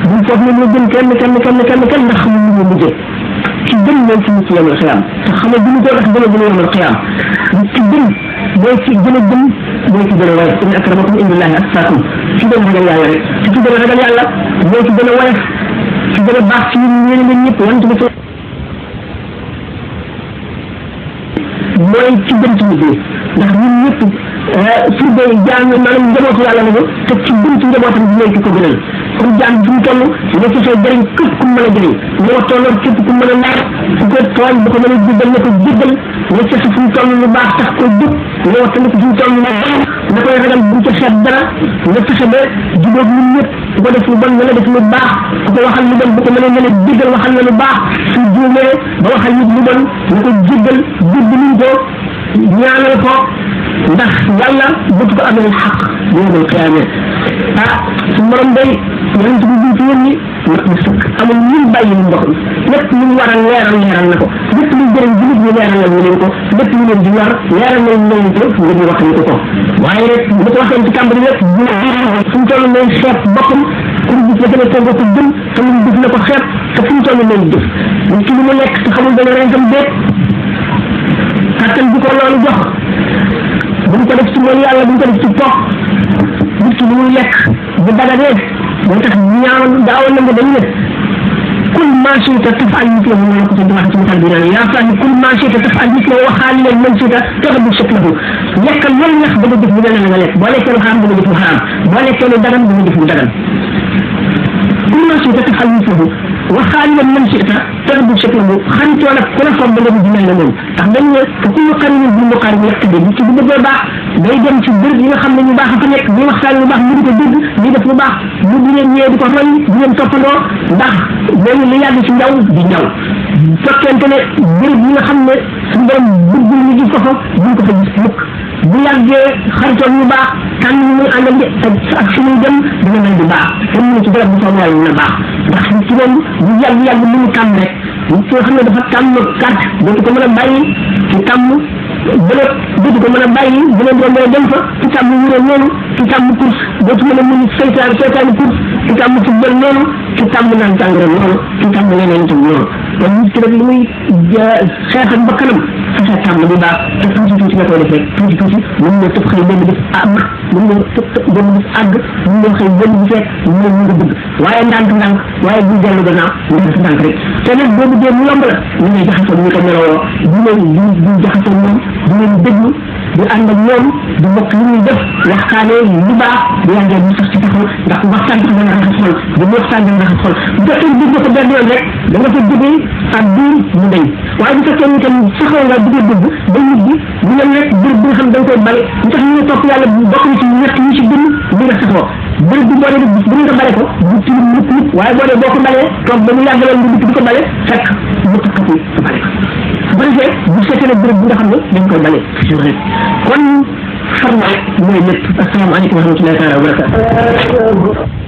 buñ foog ne ñu gën kenn ndax xamul lu mu mujjee ci gën mooy ci mucc yamal xiyaam te xamal bi ñu ko tax gën a yamal xiyaam ci gën mooy ci gën a gën mooy ci gën a woyof inna akramakum indallahi atqaakum ci gën a ragal yàlla rek ci gën a ragal yàlla mooy ci gën a woyof ci gën a baax ci ñeneen ñëpp wante bi mooy ci gën ci nit ñi ndax ñun ñëpp su dee jaam maanaam njabootu yàlla lañu te ci gën ci njabootam bi mooy ki ko gënal comme jaam bi fi mu toll nga fexee jëriñ képp ku mën a jëriñ nga waxtooloon képp ku mën a laaj ku ko tooñ bu ko mën a jéggal na ko jéggal nga fexe fi mu toll lu baax tax ko jóg nga waxtaan ko fi mu toll lu na koy ragal bu ca xeet dara nga fexe ba jubóog ñun ñëpp ku ko def lu bon nga def lu baax ku ko waxal lu bon bu ko mënee nga jéggal waxal na lu baax su juumee ba waxal nit lu bon nga ko jéggal jéggaluñ ko ñaanal ko ndax yàlla bëgg ko amee xaq yowmal qiyaama su borom day yonent bi ci yéen mat na sëkk amul ñun bàyyi lu ndox lépp lu war a leeral na ko lépp lu jëriñ jullit ñi leeral ñu leen ko lépp lu leen di war leeral nañ leen ko ngir ñu wax ni ko waaye rek bu ko waxee ci tàmbali rek fu mu toll lay xeeb boppam pour gis la gën a toog ko gën te lu def na ko xeeb te fu mu toll lay jëf nit ki lu mu lekk te xamul dana renkam déet kàttan bi ko loolu jox bu ñu ko def ci mooy yàlla bu ñu ko def ci toog nit ki lu muy lekk bu daganee moo tax ñaawoon daawoon na nga dañu ne kul maa shi'ta taf'al mislahu ma ko ci wax ci misal bi naan yaa fani kul maa shi'ta taf'al mislahu wa xaali leen man shi'ta taxabu shaklahu lekkal loolu ñax ba nga def lu mel ne nga lekk boo lekkee lu xaram da nga def lu xaram boo lekkee lu dagan da nga def lu dagan kul maa shi'ta taf'al mislahu wa xaali leen man shi'ta taxabu shaklahu xaritoo nag ku la foog ba nga di mel ne moom ndax dañu ne te kullu qarinin bil muqarin yaqtadi nit ki bu bëggee baax day dem ci bërëb yi nga xam ne ñu baax a fa nekk ñu waxtaan lu baax ñu di ko dégg ñu def lu baax ñu di leen ñëwee di ko roy di leen toppandoo ndax loolu li yàgg ci ndaw di ñaw fekkente ne bërëb yi nga xam ne suñu borom bëggul ñu gis ko fa buñ ko fa gis mukk bu yàggee xaritoon ñu baax tànn ñu muy àndal ak fi muy dem dina mel di baax te mu ne ci garab bu soobee yàlla dina baax ndax ci moom bu yàgg lu mu tàmm rek nit ki nga xam ne dafa tàmm carte dootu ko mën a bàyyi ci tàmm bëlëb dootu ko mën a bàyyi beneen rombee dem fa ci tàmm wuré noonu ci tàmm course dootu mën a mun seytaani course ci tàmm football noonu ci tàmm naan jàngoro noonu ci tàmm leneen itam noonu kon nit ki rek li muy xeexal ba kanam fexe tàmm bu baax te tuuti la koy def rek tuuti mën nga tëb xëy benn def àgg mën nga tëb benn def àgg mën nga xëy benn bu fekk mën nga bëgg waaye ndànk waaye bu dellu gannaaw ndànk rek te nag boo bëggee mu yomb la ñu ngay jaxasoo ñu ko meloo du jaxasoo moom du leen déglu di ànd ak ñoom di bokk li ñuy def waxtaanee lu baax di yàggee bu sax ci taxaw ndax waxtaan tax dana raxas xol di waxtaan dana raxas xol bu fekkee dégg nga ko benn yoon rek da nga fa jógee ak biir mu deñ waaye bu fekkee ni tam saxoo nga bëgg a dugg ba nit bi ñu leen rek bërëb bi nga xam da nga koy bale ñu tax ñu ne topp yàlla bokk na ci ñett ñu ci gën li nga saxoo bërëb bi boo dee bis bu nga bale ko bu tilim nit waaye boo dee boo ko balee toog ba mu yàgg leen nga di ko bale fekk mu takkati sa bale ko bu defee bu fekkee ne bërëb bi nga xam ne dañ koy bale toujours rek kon farma mooy lépp asalaamaaleykum wa rahmatullahi taala wa barakatuh